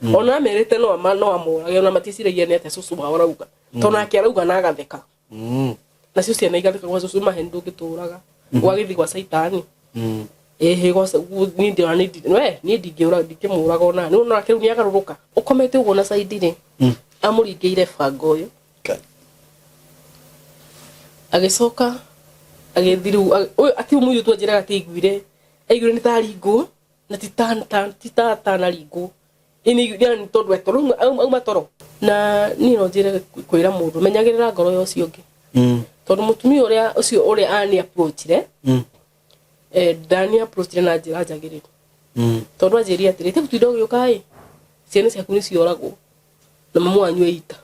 Ona amerite no ama no amũrage, ona maticiragia nĩ atĩa cũcũ wao arauga, tondũ nake arauga na agatheka. Nacio ciana igatheka gwa cũcũ maheni ndũngĩtũraga ũgagĩthiĩ gwa caitani. Ĩhĩ gwa niĩ ndĩrona we niĩ ndingĩũra, ndingĩmũraga ona nĩ nake rĩu nĩagarũrũka ũkomete ũguo na caidi rĩ, amũringĩire banga ũyũ. Kai. Agĩcoka agĩthiĩ rĩu ũyũ ati mũirĩtu anjĩraga atĩ aiguire aiguire nĩ taringwo na ti ta tanaringwo. Ĩni yani tondũ etoro auma toro na niĩ no njĩre kwĩra mũndũ menyagĩrĩra ngoro ya ũcio ũngĩ, tondũ mũtumia ũrĩa ũcio ũrĩa ani approachire, ndani approachire na njĩra njagĩrĩru, tondũ anjĩrire atĩrĩ, te gũtinda ũgĩũka ĩ ciana ciaku nĩ cioragwo na mamu wanyu eita.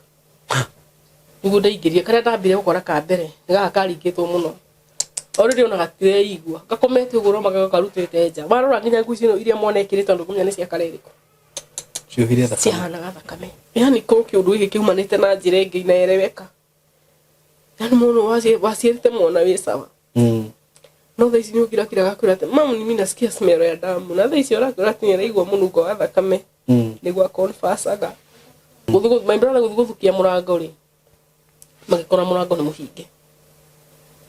Nĩguo ndaingĩrire karĩa ndambire gũkora ka mbere nĩ gaka karingĩtwo mũno already, ona gatireigua, gakomete ũguo no karutĩte nja. Warora nginya nguo icio iria mwana ekĩrĩte ndũkũmenya nĩ cia karerĩkũ. Ciũhire thakame. Ciahanaga thakame, yani korwo kĩũndũ gĩkĩ kĩumanĩte na njĩra ĩngĩ inaeleweka, yani mũndũ waciarĩte mwana wĩ sawa, no thaa ici nĩ ũkirakira gakwĩra atĩ mamu, mimi nasikia smell ya damu, na thaa ici ũrakwĩra atĩ nĩ araigua mũnungo wa thakame. Nĩguo akonfacaga my brother gũthiĩ gũthukia mũrango rĩ, magĩkora mũrango nĩ mũhinge,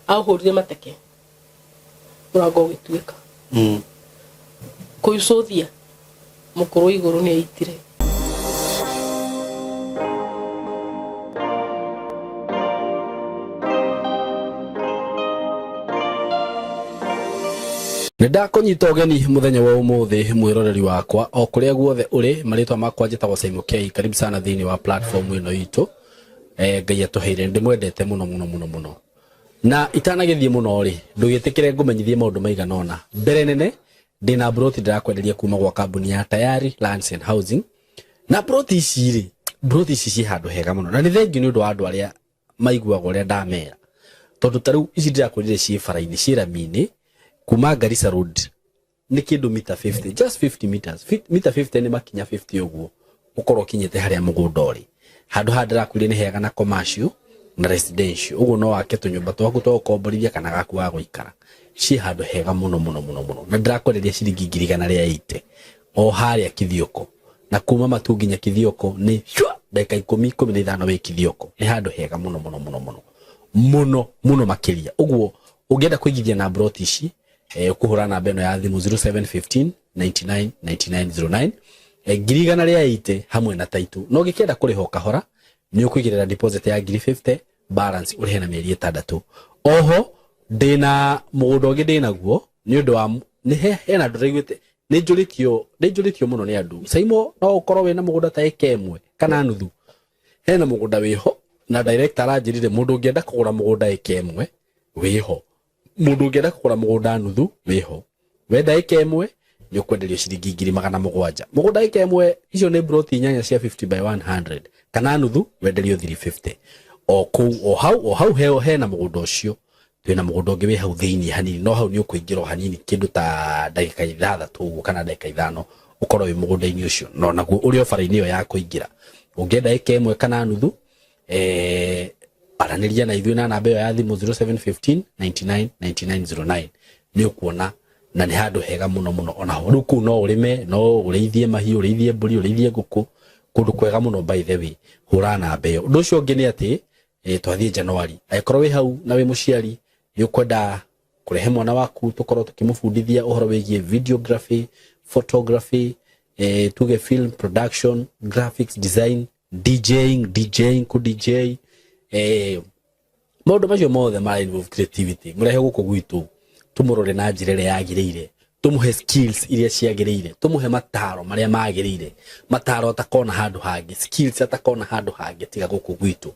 aũhũrire mateke mũrango ũgĩtuĩka. Kũicũthia mũkũrũ igũrũ nĩ aitire. Nĩ ndakũnyita ũgeni mũthenya wa ũmũthĩ, mwĩroreri wakwa o kũrĩa guothe ũrĩ. Marĩtwa makwa njĩtagwo Simon K. Karibu sana thĩinĩ wa platform ĩno itũ, Ngai atũheire. Ndĩmwendete mũno mũno mũno mũno, na itanagĩthiĩ mũno rĩ, ndũgĩtĩkĩre ngũmenyithie maũndũ maigana ũna. Mbere nene, ndĩna broti ndĩrakwenderia kuma gwa kambuni ya Tayari Lands and Housing, na broti ici rĩ, broti ici ciĩ handũ hega mũno, na nĩ thengiũ nĩ ũndũ wa andũ arĩa maiguaga ũrĩa ndamera, tondũ ta rĩu ici ndĩrakwĩrire ciĩ bara-inĩ, ciĩ rami-inĩ kuma Garissa Road, nĩ kĩndũ mita 50, just 50 meters. Mita 50 nĩ makinya 50 ũguo ũkorwo ũkinyĩte harĩa mũgũnda ũrĩ. Handũ haha ndĩrakwĩrire nĩ hega na commercial na residential, ũguo no wake tũnyũmba twaku twa gũkomborithia kana gaku ga gũikara. Ciĩ handũ hega mũno mũno mũno mũno, na ndĩrakwenderia ciringi 180,000 o harĩa Kithioko, na kuma Matu nginya Kithioko nĩ shwa, ndagĩka 10, 15 wĩ Kithioko. Nĩ handũ hega mũno mũno mũno mũno mũno mũno makĩria. Ũguo ũngĩenda kũigithia na broti ici, ũkũhũra namba ĩno ya thimũ 0715 99 99 09, 180,000 hamwe na taitũ. No ũngĩkĩenda kũrĩha o kahora, nĩ ũkũigĩrĩra deposit ya 50,000, balance ũrĩhe na mĩeri 6. Oho ndĩna mũgũnda ũngĩ ndĩnaguo nĩ ũndũ wa nĩ hena andũ ndaiguĩte nĩ njũrĩtio mũno nĩ andũ, Saimo, no ũkorwo wĩna mũgũnda ta ĩka 1 kana nuthu? Hena mũgũnda wĩho, na director aranjĩrire mũndũ ũngĩenda kũgũra mũgũnda ĩka 1 wĩho, mũndũ ũngĩenda kũgũra mũgũnda nuthu wĩho. Wenda ĩka 1 nĩ ũkwenderio ciringi 700,000. Mũgũnda ĩka 1, icio nĩ broti 8 cia 50 by 100, kana nuthu wenderio 350 o kũu o hau o hau hena mũgũnda ũcio. Twĩna mũgũnda ũngĩ wĩ hau thĩinĩ hanini, no hau nĩ ũkũingĩra o hanini, kĩndũ ta ndagĩka 6 ũguo kana ndagĩka 5 ũkorwo wĩ mũgũnda-inĩ ũcio, no naguo ũrĩ o bara-inĩ ĩyo ya kũingĩra. Ũngĩenda ĩka 1 kana nuthu, aranĩria na ithuĩ na namba ĩyo ya thimũ 0715 99 99 09, nĩ ũkuona na nĩ handũ hega mũno mũno. Onaho rĩu kũu no ũrĩme, no ũrĩithie mahiũ, ũrĩithie mbũri, ũrĩithie ngũkũ, kũndũ kwega mũno. By the way, hũra namba ĩyo. Ũndũ ũcio ũngĩ nĩ atĩ, twathiĩ January, angĩkorwo wĩ hau na wĩ mũciari nĩ ũkwenda kũrehe mwana waku tũkorwo tũkĩmũbundithia ũhoro wĩgiĩ videography, photography, tuge film production, graphics design, DJing, ku DJ, maũndũ macio mothe ma involve creativity, mũrehe gũkũ gwitũ tũmũrore na njĩra ĩrĩa yagĩrĩire, tũmũhe skills iria ciagĩrĩire, tũmũhe mataro marĩa magĩrĩire, mataro atakona handũ hangĩ, skills atakona handũ hangĩ tiga gũkũ gwitũ.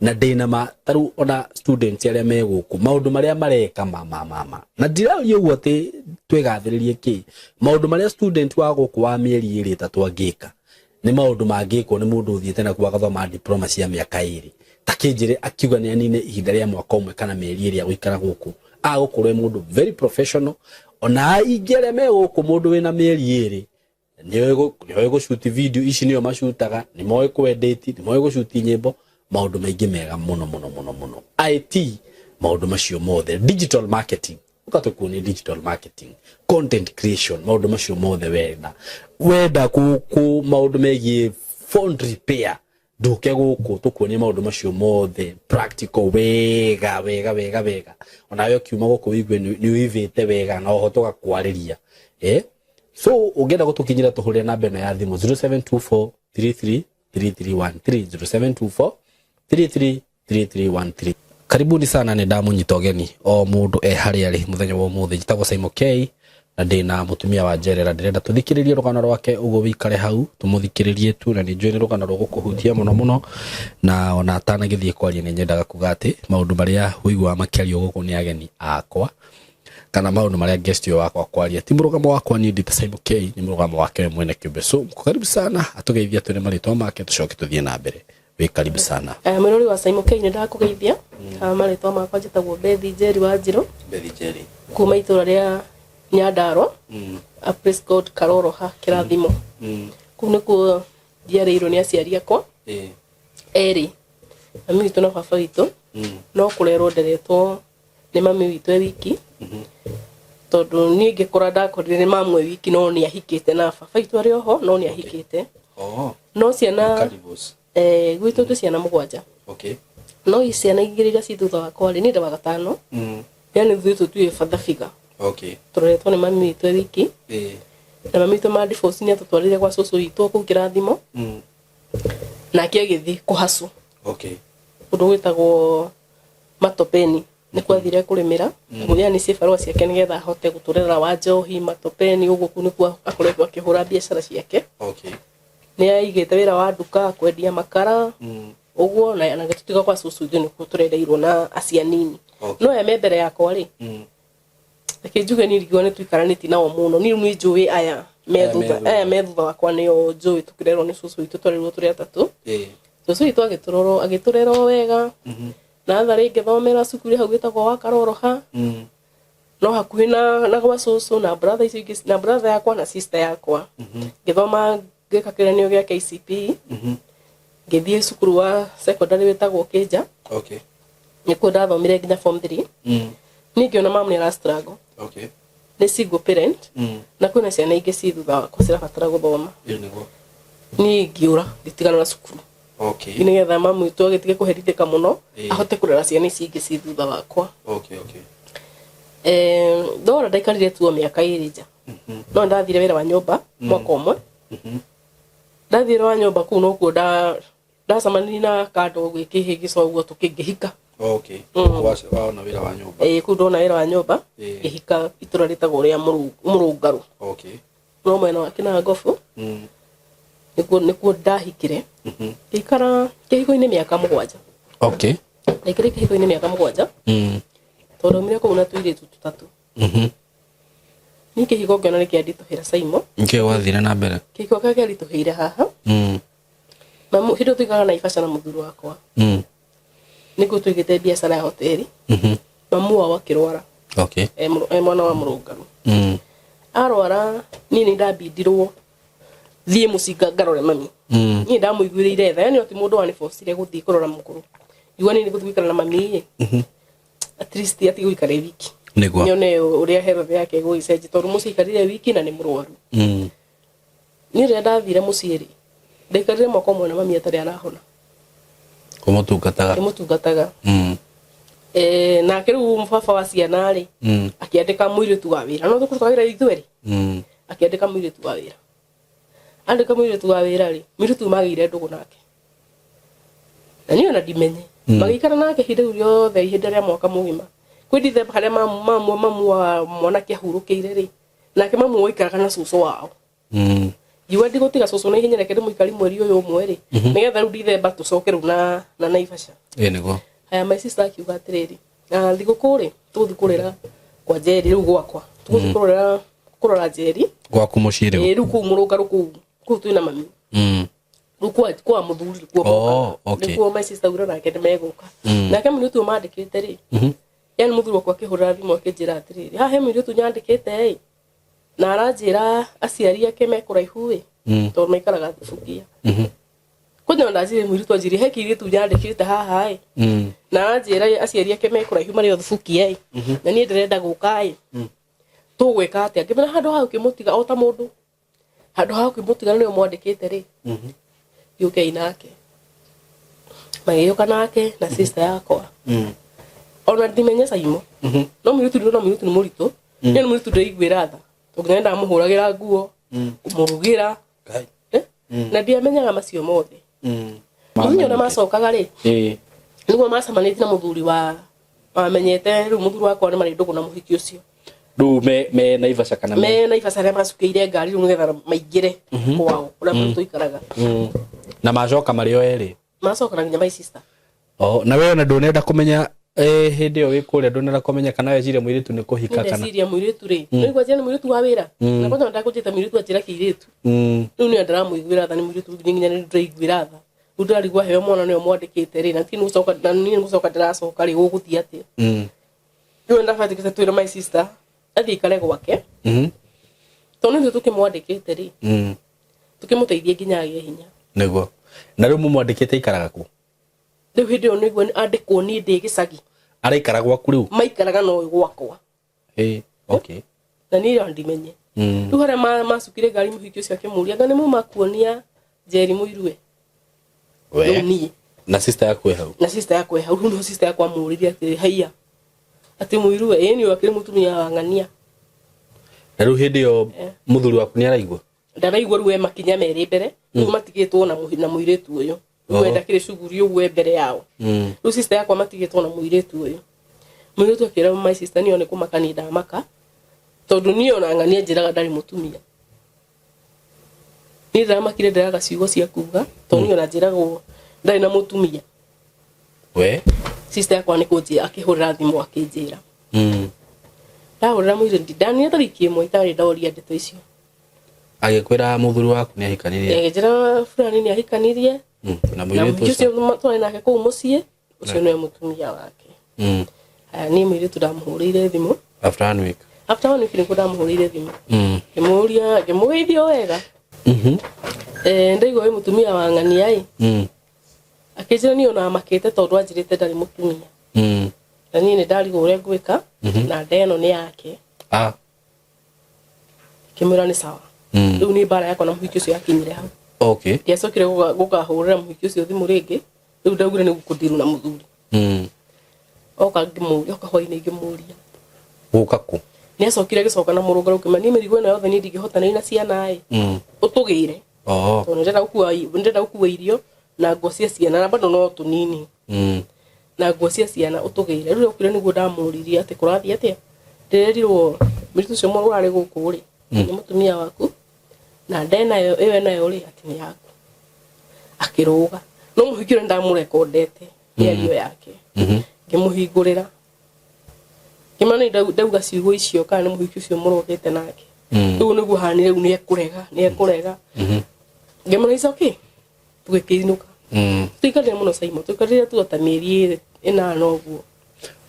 Na ndĩna ma tarĩu ona students arĩa me gũkũ, maũndũ marĩa mareka ma ma ma ma na ndiraria ũguo atĩ twĩgathĩrĩrie kĩ, maũndũ marĩa student wa gũkũ wa mĩeri 2 3 angĩka nĩ maũndũ mangĩkwo nĩ mũndũ ũthiĩte na kuo agathoma diploma cia mĩaka 2. Ta kĩnjĩre akiuga nĩ anine ihinda rĩa mwaka 1 kana mĩeri 2 agũikara gũkũ, agũkorwo e mũndũ very professional. Ona aingĩ arĩa me gũkũ, mũndũ wĩna mĩeri 2 nĩoĩ gũcuti video ici, nĩo macutaga, nĩ moĩ kwendĩti, nĩ moĩ gũcuti nyĩmbo, maũndũ maingĩ mega mũno mũno mũno mũno, IT, maũndũ macio mothe, digital marketing, ũka tũkuonie digital marketing, content creation, maũndũ macio mothe wena. Wenda ku maundu megie phone repair, nduke guku tukuonie maundu macio mothe practical wega wega wega wega. Onawe ukiuma guku wigue ni uivite wega na oho tugakwariria. So ungienda gutukinyira tuhurire namba ino ya thimu 0724 33 3313, 0724 33 3313. Karibuni sana, nĩ ndamunyita ũgeni o mũndũ e harĩa arĩ mũthenya wa ũmũthĩ. Njĩtagwo Simon K na ndĩna mũtumia wa njerera. Ndĩrenda tũthikĩrĩrie rũgano rwake, ũguo wĩikare hau tũmũthikĩrĩrie tu, na nĩ njũĩ nĩ rũgano rũgũkũhutia mũno mũno. Na ona atanagĩthiĩ kwaria, nĩ nyendaga kuga atĩ maũndũ marĩa ũiguaga makĩario gũkũ nĩ ageni akwa, kana maũndũ marĩa guest ũyũ wakwa kwaria ti mũrũgamo wakwa niĩ ndĩ ta Simon K, nĩ mũrũgamo wake we mwene kĩũmbe. So mko karibu sana, atũgeithia twĩre marĩtwa make, tũcoke tũthiĩ na mbere. Wĩ karibu sana. Mwĩrori wa Simon K, nĩ ndakũgeithia. Marĩtwa makwa njĩtagwo Bethi Njeri wa Njirũ. Bethi Njeri. Kuma itũra rĩa Nyandarua, a place called Karoroha Kĩrathimo. Kũu nĩkuo njiarĩirwo nĩ aciari akwa erĩ, mami witũ na baba witũ. No kũrerwo nderetwo nĩ mami witũ e wiki, tondũ niĩ ngĩkũra ndakorire nĩ mamu e wiki, no nĩ ahikĩte na baba witũ arĩ oho, no nĩ ahikĩte. No ciana gwitũ twĩ ciana 7. No ciana igĩrĩ iria ci thutha wakwa rĩ, niĩ ndĩ wa gatano. Yani ithuĩ tũtuĩ father figure. Tũreretwo nĩ mami witũ e wiki. Na mami witũ ma divorce nĩ atũtwarire gwa cũcũ witũ kũu Kĩrathimo. Nake agĩthiĩ kũhacũ. Ũndũ wĩtagwo matopeni, nĩ kwathire kũrĩmĩra. Yani cibarũa ciake nĩgetha ahote gũtũrera wa njohi matopeni ũguo, kũu nĩkuo akoretwo akĩhũra biacara ciake. Nĩ aigĩte wĩra wa nduka kwendia makara ũguo, na agĩtũtiga kwa cũcũ ithuĩ nĩkuo tũrereirwo na acianini. No aya me mbere yakwa rĩ, reke njuge niĩ ndingiuga nĩ tũikaranĩtie nao mũno. Niĩ nĩ njũĩ aya me Aya me thutha, thutha. aya me thutha wakwa nĩo njũĩ. Tũkĩrerwo nĩ cũcũ witũ, twarerirwo tũrĩ atatũ. Cũcũ witũ agĩtũrorwo, agĩtũrera o wega. Na natharĩ ngĩthomera cukuru hau wĩtagwo wa Karoroha, no hakuhĩ na gwa cũcũ na brother icio ingĩ, na brother yakwa na sister yakwa. Ngĩthoma, ngĩka kĩgeranio gĩa KCPE, ngĩthiĩ cukuru wa secondary wĩtagwo Kĩnja. Nĩkuo ndathomire nginya form 3. Niĩ ngĩona mamu nĩ ara struggle, nĩ single parent, na kwĩna ciana ingĩ ci thutha wakwa cirabatara gũthoma. Ĩyo nĩguo. Niĩ ngĩũra, ngĩtigana na cukuru, nĩgetha mamu witũ agĩtige kũherithĩka mũno, ahote kũrera ciana ici ingĩ ci thutha wakwa. Ndora ndaikarire tu o mĩaka 2 nja. No ndathire wĩra wa nyũmba mwaka ũmwe. Ndathire wĩra wa nyũmba kũu nokuo ndacemanirie na kando gwĩkĩhĩngĩca ũguo tũkĩngĩhika. Waona wĩra wa nyũmba. Ĩĩ, kũu ndona wĩra wa nyũmba. Ngĩhika itũra rĩtagwo rĩa Mũrũngarũ. No mwena wa Kĩnangobu. Nĩkuo ndahikire. Ngĩikara kĩhiko-inĩ mĩaka 7. Ndaikara kĩhiko-inĩ mĩaka 7. Tondũ ndaumire kũu na tũirĩtu tũtatũ. Niĩ kĩhiko ngĩona nĩ kĩanditũhĩra, Simon. Nĩkĩo gwathire na mbere? Kĩhiko kĩrĩa kĩaritũhĩire haha. Mamu hĩndĩ ĩyo tũikaraga Naivasha na mũthuri wakwa. Nĩkuo tũigĩte biacara ya hoteli. Mamu wao akĩrwara. E mwana wa Mũrũngarũ. Arwara, niĩ nĩ ndambindirwo thiĩ mũcinga ngarore mami. Niĩ ndamũiguĩrĩire tha, yani ti mũndũ wanibocire gũthiĩ kũrora mũkũrũ. Ngiuga niĩ nĩ gũthiĩ gũikara na mami ĩ. At least atige gũikara e wiki. Nyone ũrĩa health yake ĩgũgĩcenjia, tondũ mũciĩ aikarire wiki na nĩ mũrwaru. Niĩ rĩrĩa ndathire mũciĩ rĩ, ndaikarire mwaka ũmwe na mami atarĩ arahona. Kũmũtungataga. Ngĩmũtungataga. Nake rĩu baba wa ciana rĩ, akĩandĩka mũirĩtu wa wĩra. No tũkũruta wĩra ithuerĩ. Akĩandĩka mũirĩtu wa wĩra. Andĩka mũirĩtu wa wĩra rĩ, mũirĩtu magĩire ndũgũ nake. Na niĩ ona ndimenye. Magĩikara nake ihinda rĩu rĩothe, ihinda rĩa mwaka mũgima. Kwĩ December harĩa mamu wa mwanake ahurũkĩire rĩ, nake mamu waikaraga na cũcũ wao. Ngiuga ndigũtiga cũcũ na ihenya, reke ndĩmũikari mweri ũyũ ũmwe rĩ, nĩgetha rĩu December tũcoke rĩu na Naivasha. Ĩĩ nĩguo. Haya, my sister akiuga atĩrĩrĩ, na thigũkũ rĩ, tũgũthiĩ kũrĩra kwa Njeri rĩu gwakwa. Tũgũthiĩ kũrora Njeri. Gwaku mũciĩ rĩu? Ĩĩ, rĩu kũu Mũrũngarũ kũu twĩna mami. Rĩu kwa mũthuri kuo mokaga. Nĩkuo my sister augire nake nĩmegũka. Nake mũirĩtu ũyũ mandĩkĩte rĩ, yani mũthuri wakwa akĩhũrĩra thimũ akĩnjĩra atĩrĩrĩ, haha he mũirĩtu nyandĩkĩte ĩ, na aranjĩra aciari ake me kũraihu ĩ, tondũ maikaraga Thubukia. Kwanja ndanjĩrire mũirĩtu anjĩrire he kĩirĩtu nyandĩkĩte haha ĩ, na aranjĩra aciari ake me kũraihu marĩ o Thubukia ĩ, na niĩ ndĩrenda gũka ĩ, tũgwĩka atĩa? Ngĩmwĩra handũ hau kĩmũtiga o ta mũndũ. Handũ ha gũkĩmũtigana nĩwe mwandĩkĩte rĩ, gĩũkei nake. Magĩũka nake na sister yakwa. Ona ndimenye Saimo. No mũirĩtu, no mũirĩtu nĩ mũritũ. Nĩ mũirĩtu ndĩiguĩra tha, tondũ nginya ndamũhũragĩra nguo, kũmũrugĩra. Ngai. Eh? Na ndiamenyaga macio mothe. Mũthenya ũrĩa macokaga rĩ, nĩguo macemanĩtie na mũthuri wa wamenyete rĩu mũthuri wakwa nĩ marĩ ndũgũ na mũhiki ũcio. Rĩu me Naivasha kana me Me Naivasha, arĩa macukĩire ngari rĩu nĩgetha maingĩre kwao kũrĩa mm. tũikaraga. Na macoka marĩ o erĩ? Macoka na nginya my sister. Oh, na we ona ndũnenda kũmenya, hĩndĩ ĩyo wĩ kũrĩa ndũnenda kũmenya kana weciria mũirĩtu nĩ kũhika kana? Ndeciria mũirĩtu rĩ, nĩ njĩra nĩ mũirĩtu wa wĩra, na kwanza ndakũnjĩta mũirĩtu anjĩra kĩirĩtu. Rĩu nĩ ndĩramũiguĩra tha, nĩ mũirĩtu nginya nĩ ndĩraiguĩra tha. Rĩu ndĩrarigwo aheo mwana nĩwe mwandĩkĩte rĩ, na ti nĩ gũcoka, na niĩ nĩ gũcoka ndĩracoka rĩ, gũgũthiĩ atĩa? Rĩu ndabatikĩte twĩre my sister athiĩ ikare gwake, tondũ nĩ ithuĩ tũkĩmwandĩkĩte rĩ, tũkĩmũteithie nginya agĩe hinya. Nĩguo. Na rĩu mũmwandĩkĩte ikaraga kũ? Rĩu hĩndĩ ĩyo nĩguo andĩkwo niĩ ndĩ gĩcagi. Araikara gwaku rĩu? Maikaraga no gwakwa. Ĩ, okay. Na niĩ ĩyo ndimenye. Rĩu harĩa macukire ngari, mũhiki ũcio akĩmũria, anga nĩ muma kuonia Njeri mũirue? We. Rĩu niĩ Na sister yaku ĩ hau? Na sister yakwa ĩ hau. Rĩu nĩho sister yakwa amũririe atĩrĩ, haiya, atĩ mũirue ĩĩ nĩ akĩrĩ mũtumia wa ng'ania. Na rĩu hĩndĩ ĩyo mũthuri waku nĩ araigua? Ndaraigua. Rĩu e makinya merĩ mbere, rĩu matigĩtwo na mũirĩtu ũyũ. Rĩu enda kĩrĩ cuguri ũguo e mbere yao. Rĩu sister yakwa matigĩtwo na mũirĩtu ũyũ. Mũirĩtu akĩra my sister, niĩ nĩ kũmaka niĩ ndamaka, tondũ niĩ ona ng'ania njĩraga ndarĩ mũtumia. Niĩ ndĩramakire, ndĩraga ciugo cia kuga, tondũ niĩ ona njĩragwo ndarĩ na mũtumia. We. Sister yakwa nĩ kũnjĩra, akĩhũrĩra thimũ akĩnjĩra. Ndahũrĩra mũirĩtu, ndanire tariki 1 itarĩ ndoria ndeto icio. Agĩkwĩra mũthuri waku nĩ ahikanirie? Agĩnjĩra fulani nĩ ahikanirie. Na na mũirĩtu mũhiki ũcio? Ũcio twarĩ nake kũu mũciĩ ũcio nĩwe mũtumia wake. Haya, niĩ mũirĩtu ndamũhũrĩire thimũ. After one week? After one week nĩguo ndamũhũrĩire thimũ. Ngĩmũria, ngĩmũgeithia o wega. Eh, ndaigua wĩ mũtumia wa ng'ania ĩ. Akĩnjĩra niĩ ona makĩte, tondũ anjĩrĩte ndarĩ mũtumia. Na niĩ nĩ ndarigwo ũrĩa ngwĩka, na nda ĩno nĩ yake. Ah. Ngĩmwĩra nĩ sawa. Rĩu nĩ mbara yakwa na mũhiki ũcio yakinyire hau. Ndiacokire gũkahũrĩra mũhiki ũcio thimũ rĩngĩ. Rĩu ndaugire nĩ gũkũndiru na mũthuri. Oka ngĩmũria, oka hwainĩ ngĩmũria. Gũka kũ? Nĩ acokire agĩcoka na mũrũngarũ kĩma, niĩ mĩrigo ĩno yothe niĩ ndingĩhota, nĩ na ciana ĩ. Ũtũgĩre. Oh. Tondũ nĩndĩrenda gũkua irio na nguo cia ciana, na bado no tũnini. Na nguo cia ciana ũtũgĩre. Rĩu okire nĩguo ndamũririe atĩ kũrathiĩ atĩa, ndĩrerirwo mũirĩtu ũcio ũrarĩ gũkũ rĩ, nĩ mũtumia waku, na nda nayo ĩyo enayo rĩ, atĩ nĩ yaku. Akĩrũga, no mũhiki ũrĩa ndamũrekondete mĩario yake. Ngĩmũhingũrĩra, ngĩmana nĩ ndauga ciugo icio kana nĩ mũhiki ũcio mũrokĩte nake. Rĩu nĩguo hanire, rĩu nĩ ekũrega, nĩ ekũrega. Ngĩmana it's okay, tũgĩkĩinũka. Tũikarire mũno Simon, tũikarire tu ta mĩeri 8 ũguo.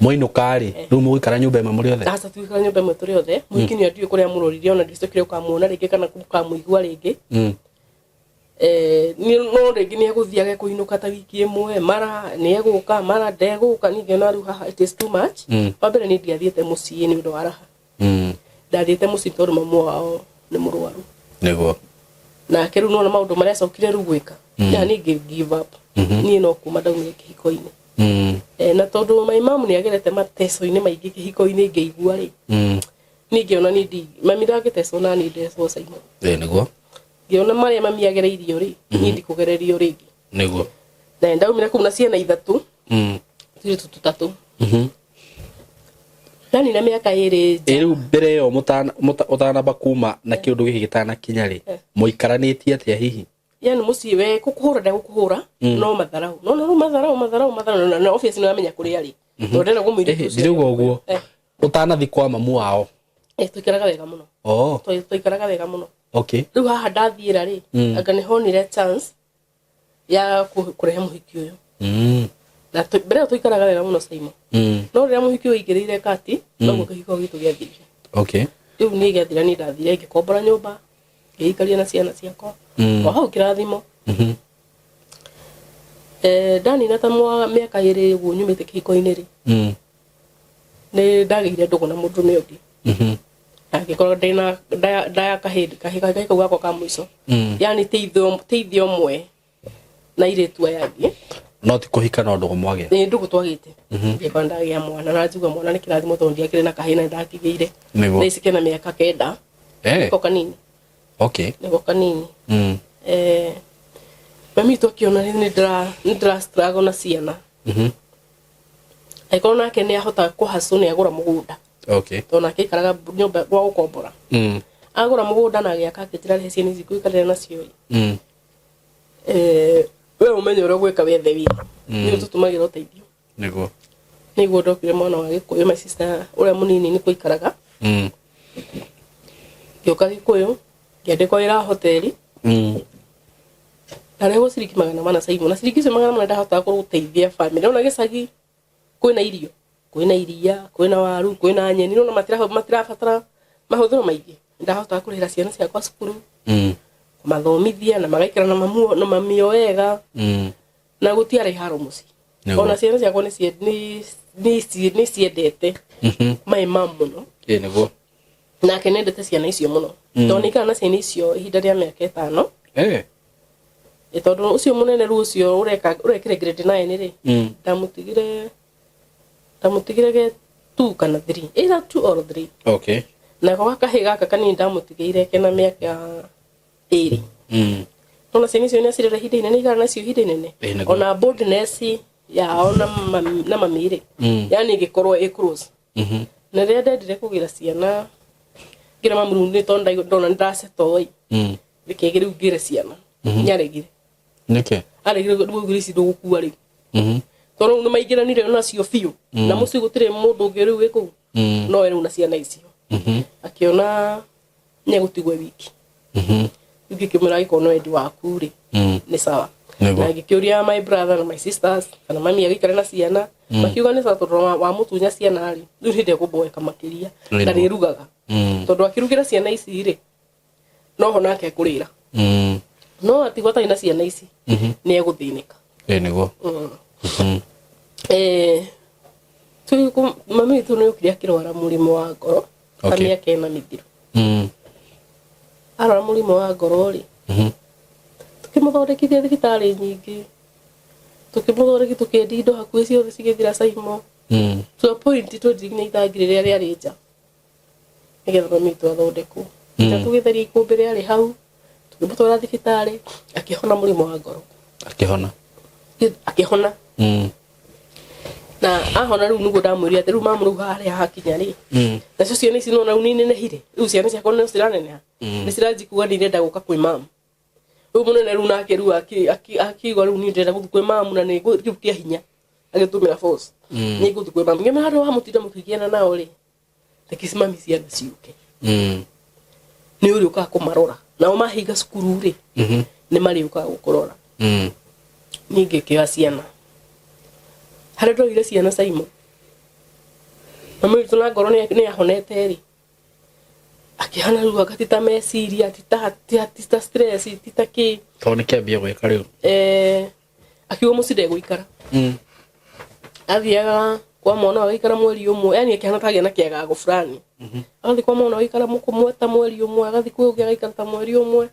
Mwainũka rĩ, rĩu mũgũikara nyũmba ĩmwe mũrĩ othe? Aca, tũikara nyũmba ĩmwe tũrĩ othe. Mũhiki nĩ ndiũĩ kũrĩa mũrorire, ona ndicokire gũkamuona rĩngĩ kana gũkamũigua rĩngĩ. No rĩngĩ nĩ egũthiage kũinũka ta wiki 1, mara nĩ egũka, mara ndegũka. Niĩ ngĩona rĩu haha it is too much. Wa mbere niĩ ndiathiĩte mũciĩ nĩ ũndũ wa raha. Ndathiĩte mũciĩ tondũ mamu wao nĩ mũrwaru. Nake rĩu nona maũndũ marĩa acokire rĩu gwĩka, ya niĩ ngĩ give up. Niĩ no kuma ndaumire kĩhiko-inĩ. Na tondũ my mom nĩ agerete mateco-inĩ maingĩ kĩhiko-inĩ, ngĩigua rĩ, niĩ ngĩona niĩ ndi mami ndangĩtecwo na niĩ ndecwo, Simon. Ĩ, nĩguo. Ngĩona marĩa mami agereirio rĩ, niĩ ndikũgererio rĩngĩ. Na ndaumire kũu na ciana ithatũ, tũirĩtu tũtatũ. Ndanina mĩaka 2 nja. Ĩ, rĩu mbere ĩyo ũtanamba kuma na kĩũndũ gĩkĩ gĩtanakinya rĩ, mũikaranĩtie atĩa hihi? Yani mũciĩ we kũkũhũra ndegũkũhũra, no matharau, no rĩu matharau, matharau, matharau, na obviously nĩ wamenya kũrĩa arĩ, tondũ ndĩrenda kũmũirĩtu Ĩhĩ, ũcio. Ndirauga ũguo. Ũtanathi kwa mamu wao? Tũikaraga wega mũno. Oh. Tũikaraga wega mũno. Rĩu haha ndathiĩra rĩ, anga nĩ honire chance ya kũrehe mũhiki ũyũ. Na mbere ĩyo tũikaraga wega mũno, Simon. No rĩrĩa mũhiki ũyũ aingĩrĩire kati, noguo kĩhiko gitũ gĩathirire. Rĩu niĩ gĩathira, niĩ ndathire ngĩkombora nyũmba, ngĩikaria na ciana ciakwa o hau kĩrathimo. Ndanina ta mĩaka 2 ũguo nyumĩte kĩhiko-inĩ rĩ, nĩ ndagĩire ndũgũ na mũndũrũme ũngĩ. Angĩkorwo ndĩna ndaya kahĩndĩ kahĩ kau gakwa ka mũico. Yani teithio ũmwe na airĩtu aya angĩ. No ti kũhika no ndũgũ mwagĩa. Nĩ ndũgũ twagĩte. Ngĩkorwo ndagĩa mwana na njigua mwana nĩ kĩrathimo tondũ ndiakĩrĩ na kahĩĩ na nĩndakĩgĩire. Nĩguo. Thaa ici kena mĩaka 9. Eh. Nĩko kanini. Okay. Nĩko kanini. Mami witũ akĩona nĩ ndĩra struggle na ciana. Angĩkorwo nake nĩ ahotaga kũhacũ nĩ agũra mũgũnda. Okay. Tondũ nake aikaraga nyũmba gwa gũkombora. Agũra mũgũnda na agĩaka akĩnjĩra rehe ciana ici ngũikarĩra nacio. We ũmenye ũrĩa ũgwĩka wethe wĩra. Nĩ ũtũtũmagĩra ũteithio. Nĩguo. Nĩguo ndokire mwana wa Gĩkũyũ, my sister ũrĩa mũnini nĩ kũikaraga. Ngĩũka Gĩkũyũ, ngĩandĩkwo wĩra wa hoteli. Ndarehwo ciringi 400 Simon, na ciringi icio 400 ndahotaga gũteithia bamĩrĩ. Ona gĩcagi kwĩna irio, kwĩna iria, kwĩna waru, kwĩna nyeni, nĩwona matirabatara mahũthĩro maingĩ. Ndahotaga kũrĩhĩra ciana ciakwa cukuru, kũmathomithia na magaikara na mamu na mamio wega. Na gũtiarĩ haro mũciĩ. Ona ciana ciakwa nĩ ciendete my mom mũno. Ĩĩ nĩguo. Nake nĩendete ciana icio mũno. Tondũ nĩ ikara na ciana icio ihinda rĩa mĩaka 5. Tondũ ũcio mũnene rĩu ũcio ũrekire grade 9 rĩ, ndamũtigire ge 2 kana 3. Either 2 or 3. Okay. Nako gakahĩ gaka kanini ndamũtigĩire kena mĩaka 2. Ona ciana icio nĩacirera ihinda inene, ikara nacio ihinda inene. Ona boldness yao na mami rĩ, yani ĩgĩkorwo ĩ close. Na rĩrĩa ndendire kũgĩra ciana, ngĩra mamu rĩu nĩ tondũ ndona nĩndasettle ĩ. Reke rĩu ngĩre ciana. Nĩaregire. Nĩkĩ? Aregire rĩu augire ici ndũgũkua rĩu. Tondũ rĩu nĩmaingĩranire nacio biũ. Na mũciĩ gũtirĩ mũndũ ũngĩ rĩu wĩ kũu. No we rĩu na ciana icio. Akĩona nĩegũtigwo e wiki. Rĩu ngĩkĩmwĩra angĩkorwo nĩ wendi waku rĩ, nĩ sawa. Na ngĩkĩũria my brother na my sisters kana mami agĩikare na ciana, makiuga nĩ sawa tondũ wamũtunya ciana rĩ, rĩu hĩndĩ ekũmboeka makĩria. Na nĩrugaga. Tondũ akĩrugĩra ciana ici rĩ, noho nake ekũrĩra. No atigwo atarĩ na ciana ici, nĩ egũthĩnĩka. Ĩĩ nĩguo. Mami witũ nĩ okire akĩrwara mũrimũ wa ngoro ta mĩaka 4 mĩthiru. Arwara mũrimũ wa ngoro rĩ, tũkĩmũthondekithia thibitarĩ nyingĩ, tũkĩmũthondekithia tũkĩendia indo hakuhĩ ciothe cigĩthira Saimo. To a point twendirie nginya itangi rĩrĩa rĩarĩ nja nĩgetha mami witũ athondekwo. Na tũgĩtheria ikũmbĩ rĩarĩ hau, tũkĩmũtwara thibitarĩ, akĩhona mũrimũ wa ngoro. Akĩhona. Akĩhona. Na ahona rĩu nĩguo ndamwĩrire atĩ rĩu mamu rĩu harĩa hakinya rĩ. Nacio ciana ici nĩwona rĩu nĩ inenehire. Rĩu ciana ciakwa nĩ ciraneneha. Nĩ ciranjia kuga nĩ irenda gũka kwĩ mamu. Rĩu mũnene rĩu nake rĩu akiuga rĩu niĩ ndĩrenda gũthiĩ kwĩ mamu na nĩ rĩu kĩa hinya. Agĩtũmĩra force. Nĩ ngũthiĩ kwĩ mamu. Ngĩmwĩra handũ ha mũtinda mũkĩgiana nao rĩ, reke mami ciana ciũke. Nĩ ũrĩũkaga kũmarora. Nao mahinga cukuru rĩ, nĩ marĩũkaga gũkũrora. Niĩ ngĩkĩoya ciana. Harĩa ndoire ciana Simon. Mami witũ na ngoro nĩ ahonete rĩ. Akĩhana rĩu anga ti ta meciria, ti ta stress, ti ta kĩ. Tondũ nĩ kĩambia gwĩka rĩu. Akiuga mũciĩ ndegũikara. Athiaga kwa mwana agĩikara mweri ũmwe, yani akĩhana ta agĩa na kĩagago fulani. Agathiĩ kwa mwana agĩikara mũkũmwe ta mweri ũmwe, agathiĩ kwĩ ũngĩ agaikara ta mweri ũmwe.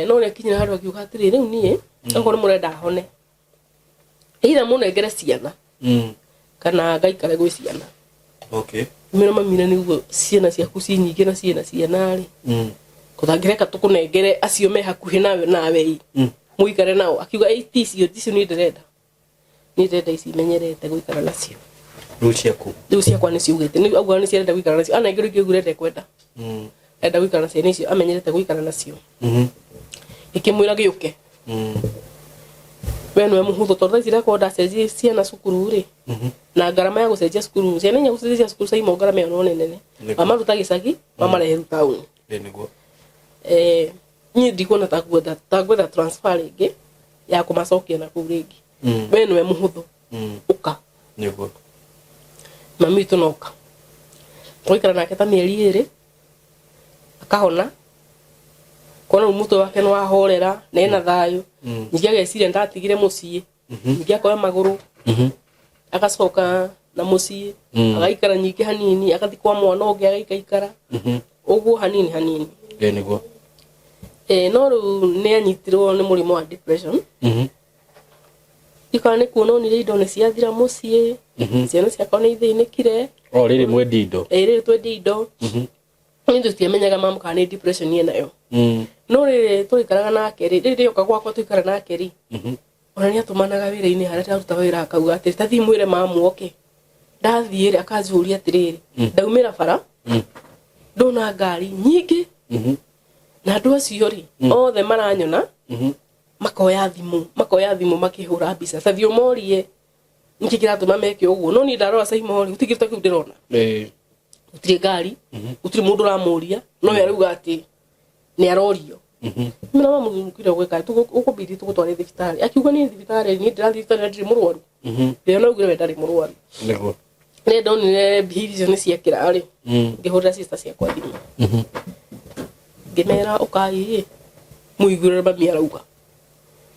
No nĩakinyire handũ akiuga atĩrĩ, rĩu niĩ, okorwo nĩ mũrenda hone, either mũnengere ciana, kana ngaikare gwĩ ciana. Okay. Mĩra mami na nĩguo ciana ciaku ci nyingĩ na ciĩna ciana rĩ. Tũtangĩreka tũkũnengere acio me hakuhĩ nawe ĩ. Mũikare nao. Akiuga, ĩ, ti icio, ti icio niĩ ndĩrenda. Niĩ ndĩrenda ici menyerete gũikara nacio. Rĩu ciaku? Rĩu ciakwa nĩ ciugĩte. Nĩ auga nĩ ciarenda gũikara nacio. Anengerwo ingĩ ũguo ũrenda kwenda. Enda gũikara nacio nĩ icio amenyerete gũikara nacio. Gĩkĩmwĩra gĩũke. We nĩwe mũhũthũ tondũ thaa ici ndakorwo ndacenjia ciana cukuru rĩ. Na ngarama ya gũcenjia cukuru, ciana inya gũcenjia cukuru Saimo ngarama ĩyo no nĩ nene. Mamaruta gĩcagi, mamarehe rĩu taũni. Ĩĩ nĩguo. Niĩ ndikuona ta ngwetha transfer rĩngĩ ya kũmacokia na kũu rĩngĩ. We nĩwe mũhũthũ. Ũka. Nĩguo. Mami witũ noka. Tũgaikara nake ta mĩeri 2, akahona. Kuona rĩu mũtwe wake nĩwahorera, na ena thayũ. Ningĩ ageciria ndatigire mũciĩ. Ningĩ akoya magũrũ. Agacoka Na muciĩ. Mm. Agaikara nyingĩ hanini, agathi kwa mwana ũngĩ, agaikaikara ũguo hanini hanini. Ĩ nĩguo. No rĩu nĩ anyitirwo nĩ mũrimũ wa depression. Ikana nĩ kuona onire indo nĩ ciathira mũciĩ. Ciana ciakwa nĩ ithĩnĩkire. O rĩrĩ mwendi indo. Ĩ, rĩrĩ twendia indo. Niĩ tũtiamenyaga mamu kana nĩ depression enayo. No rĩrĩ tũikaraga nake rĩ, rĩrĩ oka gwakwa tũikara nake rĩ, ona nĩ atũmanaga wĩra-inĩ harĩa ndĩraruta wĩra, akauga atĩrĩ, tathiĩ mwĩre mamu oke. Ndathiĩ rĩ, akanjũria atĩrĩrĩ, ndaumĩra bara, ndona ngari nyingĩ, na andũ acio rĩ othe maranyona, makoya thimũ makĩhũra mbica, ta thiĩ ũmorie nĩkĩ kĩratũma meke ũguo. No niĩ ndarora Saimo rĩ, gũtirĩ kĩndũ ta kĩu ndĩrona. Gũtirĩ ngari, gũtirĩ mũndũ ũramũria, no we arauga atĩ nĩ arorio. Mina mamũthurukire gwĩka ũkũbidi tũgũtware thibitarĩ. Akiuga niĩ thibitarĩ, niĩ ndĩrathiĩ thibitarĩ na ndirĩ mũrwaru. Rĩo naugire we ndarĩ mũrwaru. Nĩguo. Nĩ ndonire mbia icio nĩ ciakĩra rĩ, ngĩhũrĩra sister ciakwa thimũ, ngĩmera ũkai ĩ mũiguĩre ũrĩa mami arauga,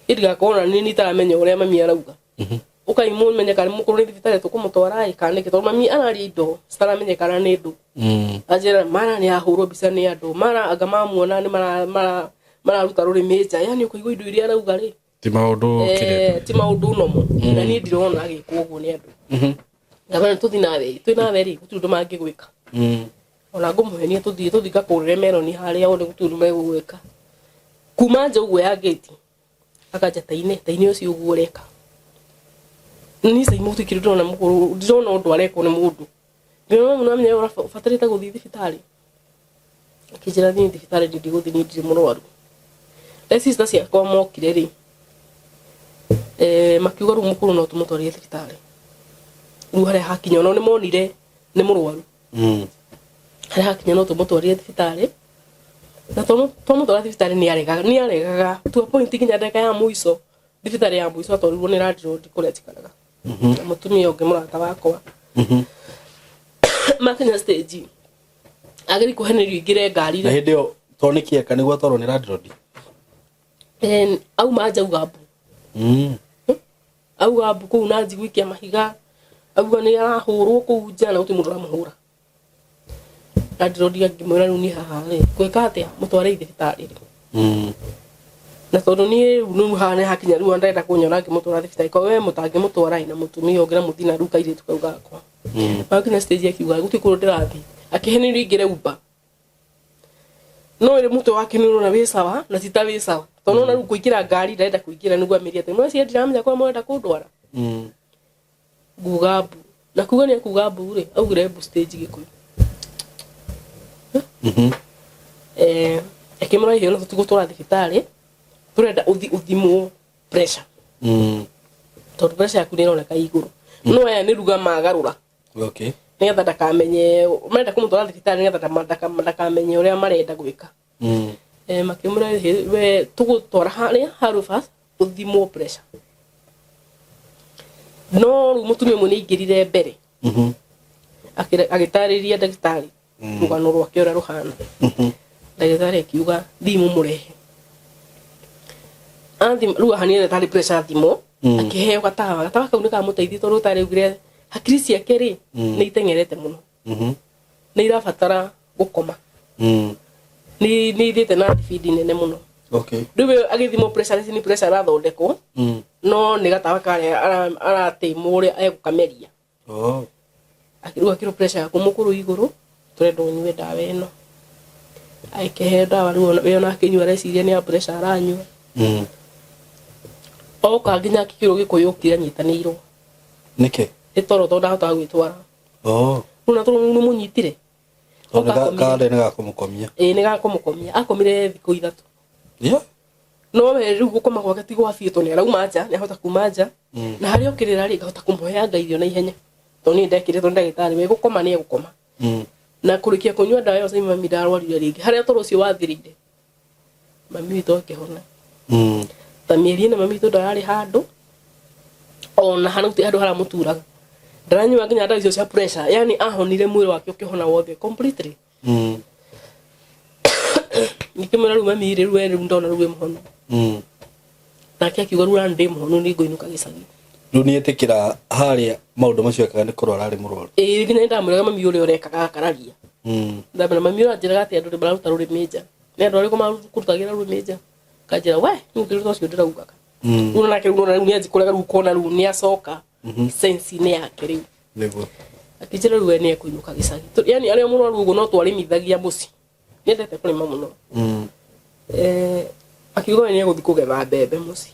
ĩ ndigakorwo na niĩ itaramenya ũrĩa mami arauga. Ũkai mũmenye kana mũkorwo nĩ thibitarĩ tũkũmũtwara ĩ kana nĩkĩ, tondũ mami araria indo citaramenyekana nĩ ndũ. Anjĩra mara nĩ ahũrwo mbica nĩ andũ, mara anga mamuona nĩ mararuta rũrĩmĩ nja, yani ũkaigua indo iria arauga rĩ, Ti maũndũ kĩrĩa. Ti maũndũ nomo, na niĩ ndirona agĩkwo ũguo nĩ andũ. Ngabana tũthi nawe, twĩ nawe rĩ, gũtirĩ ũndũ mangĩgwĩka. Ona ngũmũhenia tũthiĩ ngakũrĩre meroni harĩa one, gũtirĩ ũndũ megũgwĩka. Kuma nja ũguo ya ngĩti akanja taine taine ũcio ũguo ũreka niĩ Saimo gũtirĩ kĩndũ ndĩrona mũkũrũ, ndirona ũndũ arekwo nĩ mũndũ. Ndĩrona mũno amenya ũbatarĩte gũthiĩ thibitarĩ. Akĩnjĩra thiĩ thibitarĩ, niĩ ndigũthiĩ, niĩ ndirĩ mũrwaru. Rĩu sister ciakwa mokire rĩ, makiuga rĩu mũkũrũ no tũmũtwarire thibitarĩ, rĩu harĩa hakinya ona nĩ monire nĩ mũrwaru. Harĩa hakinya no tũmũtwarire thibitarĩ, na twamũtwara thibitarĩ nĩ aregaga to a point, nginya ndagĩka ya mũico. Thibitarĩ ya mũico atwarirwo nĩ landlord kũrĩa njikaraga na mũtumia ũngĩ mũrata wakwa. Makinya stage agĩri kũhenerio ingĩre ngari. Na hĩndĩ ĩyo to nĩ kĩeka nĩguo atwarwo nĩ landlord. Auma nja auga mbu. Auga mbu kũu na njiguikia mahiga, auga nĩ arahũrwo kũu nja na gũtirĩ mũndũ ũramũhũra. Landlord angĩmwĩra rĩu niĩ haha rĩ gwĩka atĩa, mũtware thibitarĩ rĩ. Na tondũ niĩ rĩu haha nĩ hakinya rĩu ndarenda kũnyona ngĩmũtwara thibitarĩ, kwa we mũtangĩmũtwara ĩ na mũtumia ũngĩ na mũthii na rĩu kairĩtu kau gakwa. Makinya stage akiuga gũtirĩ kũndũ ndĩrathiĩ, akĩhenerio ingĩre Uber, no ĩrĩ mũtwe wake nĩ ũrona wĩ sawa na ti ta wĩ sawa, tondũ nona rĩu kũingĩra ngari ndarenda kũingĩra nĩguo amĩrie atĩ mwacia ndiramenya kũrĩa mũrenda kũndwara. Nguga mbu, na kuga nĩ akuga mbu rĩ, augire mbu stage Gĩkũyũ. Akĩmũra iheo, no tũtigũtwara thibitarĩ, tũrenda ũthi ũthimwo pressure, tondũ pressure yaku nĩ ĩroneka ĩ igũrũ. No aya nĩ ruga magarũra nĩgetha ndakamenye marenda kũmũtwara thibitarĩ, nĩgetha ndakamenye ũrĩa marenda gwĩka. Makĩmwĩra, we tũgũtwara harĩa Harufas ũthimwo pressure. No rĩu mũtumia ũmwe nĩ aingĩrire mbere, agĩtarĩria ndagĩtarĩ rũgano rwake ũrĩa rũhana. Ndagĩtarĩ akiuga thiĩ mũmũrehe. Athi rĩu haha nĩ tarĩ pressure athimwo. Akĩheo gatawa, gatawa kau nĩ kamũteithia, tondũ tarĩ augire hakiri ciake rĩ nĩ iteng'erete mũno, nĩ irabatara gũkoma, nĩ ithiĩte na thibindi nene mũno. Rĩu we agĩthimwo pressure nĩ pressure arathondekwo, no nĩ gatawa karĩa aratĩmwo ũrĩa egũkameria. Akĩrwo akĩrwo pressure yaku mũkũrũ igũrũ, tũrenda ũnyue ndawa ĩno. Agĩkĩheo ndawa, rĩu we ona akĩnyua areciria nĩ ya pressure aranyua. Oka nginya akĩkĩrwo Gĩkũyũ okire anyitanĩirwo. Nĩkĩ? Nĩ toro, tondũ ndahotaga gwĩtwara. Rĩu na tondũ nĩ mũnyitire. Tondũ Oka akomire. Karĩ nĩ gakũmũkomia. Ĩĩ, nĩ gakũmũkomia, akomire thikũ 3. No we rĩu gũkoma gwake ti gwa biũ, tondũ nĩ arauma nja, nĩ ahota kuma nja. Na harĩa okĩrĩra rĩ, ngahota kũmũheanga irio na ihenya, tondũ niĩ ndekire, tondũ ndagĩtarĩ we gũkoma nĩ egũkoma. Na kũrĩkia kũnyua ndawa ĩyo Saimo mami ndarwarire rĩngĩ. Harĩa toro ũcio wathirĩire, mami witũ akĩhona. Ta mĩeri 4 mami witũ ndararĩ handũ ona hana, gũtirĩ handũ haramũturaga, ndaranyua nginya ndawa icio cia pressure, yani ahonire, mwĩrĩ wake ũkĩhona wothe completely. Ngĩkĩmwĩra rĩu mami rĩ, rĩu we rĩu ndona rĩu wĩ mũhonu. Nake akiuga rĩu ndĩ mũhonu, nĩ ngũinũka gĩcagi. Rĩu nĩetĩkĩra harĩa maũndũ macio ekaga nĩ kũrwara arĩ mũrwaru. Ĩĩ, nginya nĩndamwĩraga mami ũrĩa ũrekaga akararia. Ndamwĩra mami ũranjĩraga atĩ andũ nĩmararuta rũrĩmĩ nja, nĩ andũ arĩkũ makũrutagĩra rũrĩmĩ nja? Akanjĩra we nĩ ũkĩruta ũcio ndĩraugaga. Rĩu nake rĩu nona rĩu nĩanjikũraga rĩu ũkona rĩu nĩacoka sense-inĩ yake rĩu. Nĩguo. Akĩnjĩra rĩu we nĩekũinũka gĩcagi. Yani arĩa mũrwaru ũguo no twarĩmithagia mũciĩ, nĩendete kũrĩma mũno. Akiuga we nĩegũthiĩ kũgetha mbembe mũciĩ.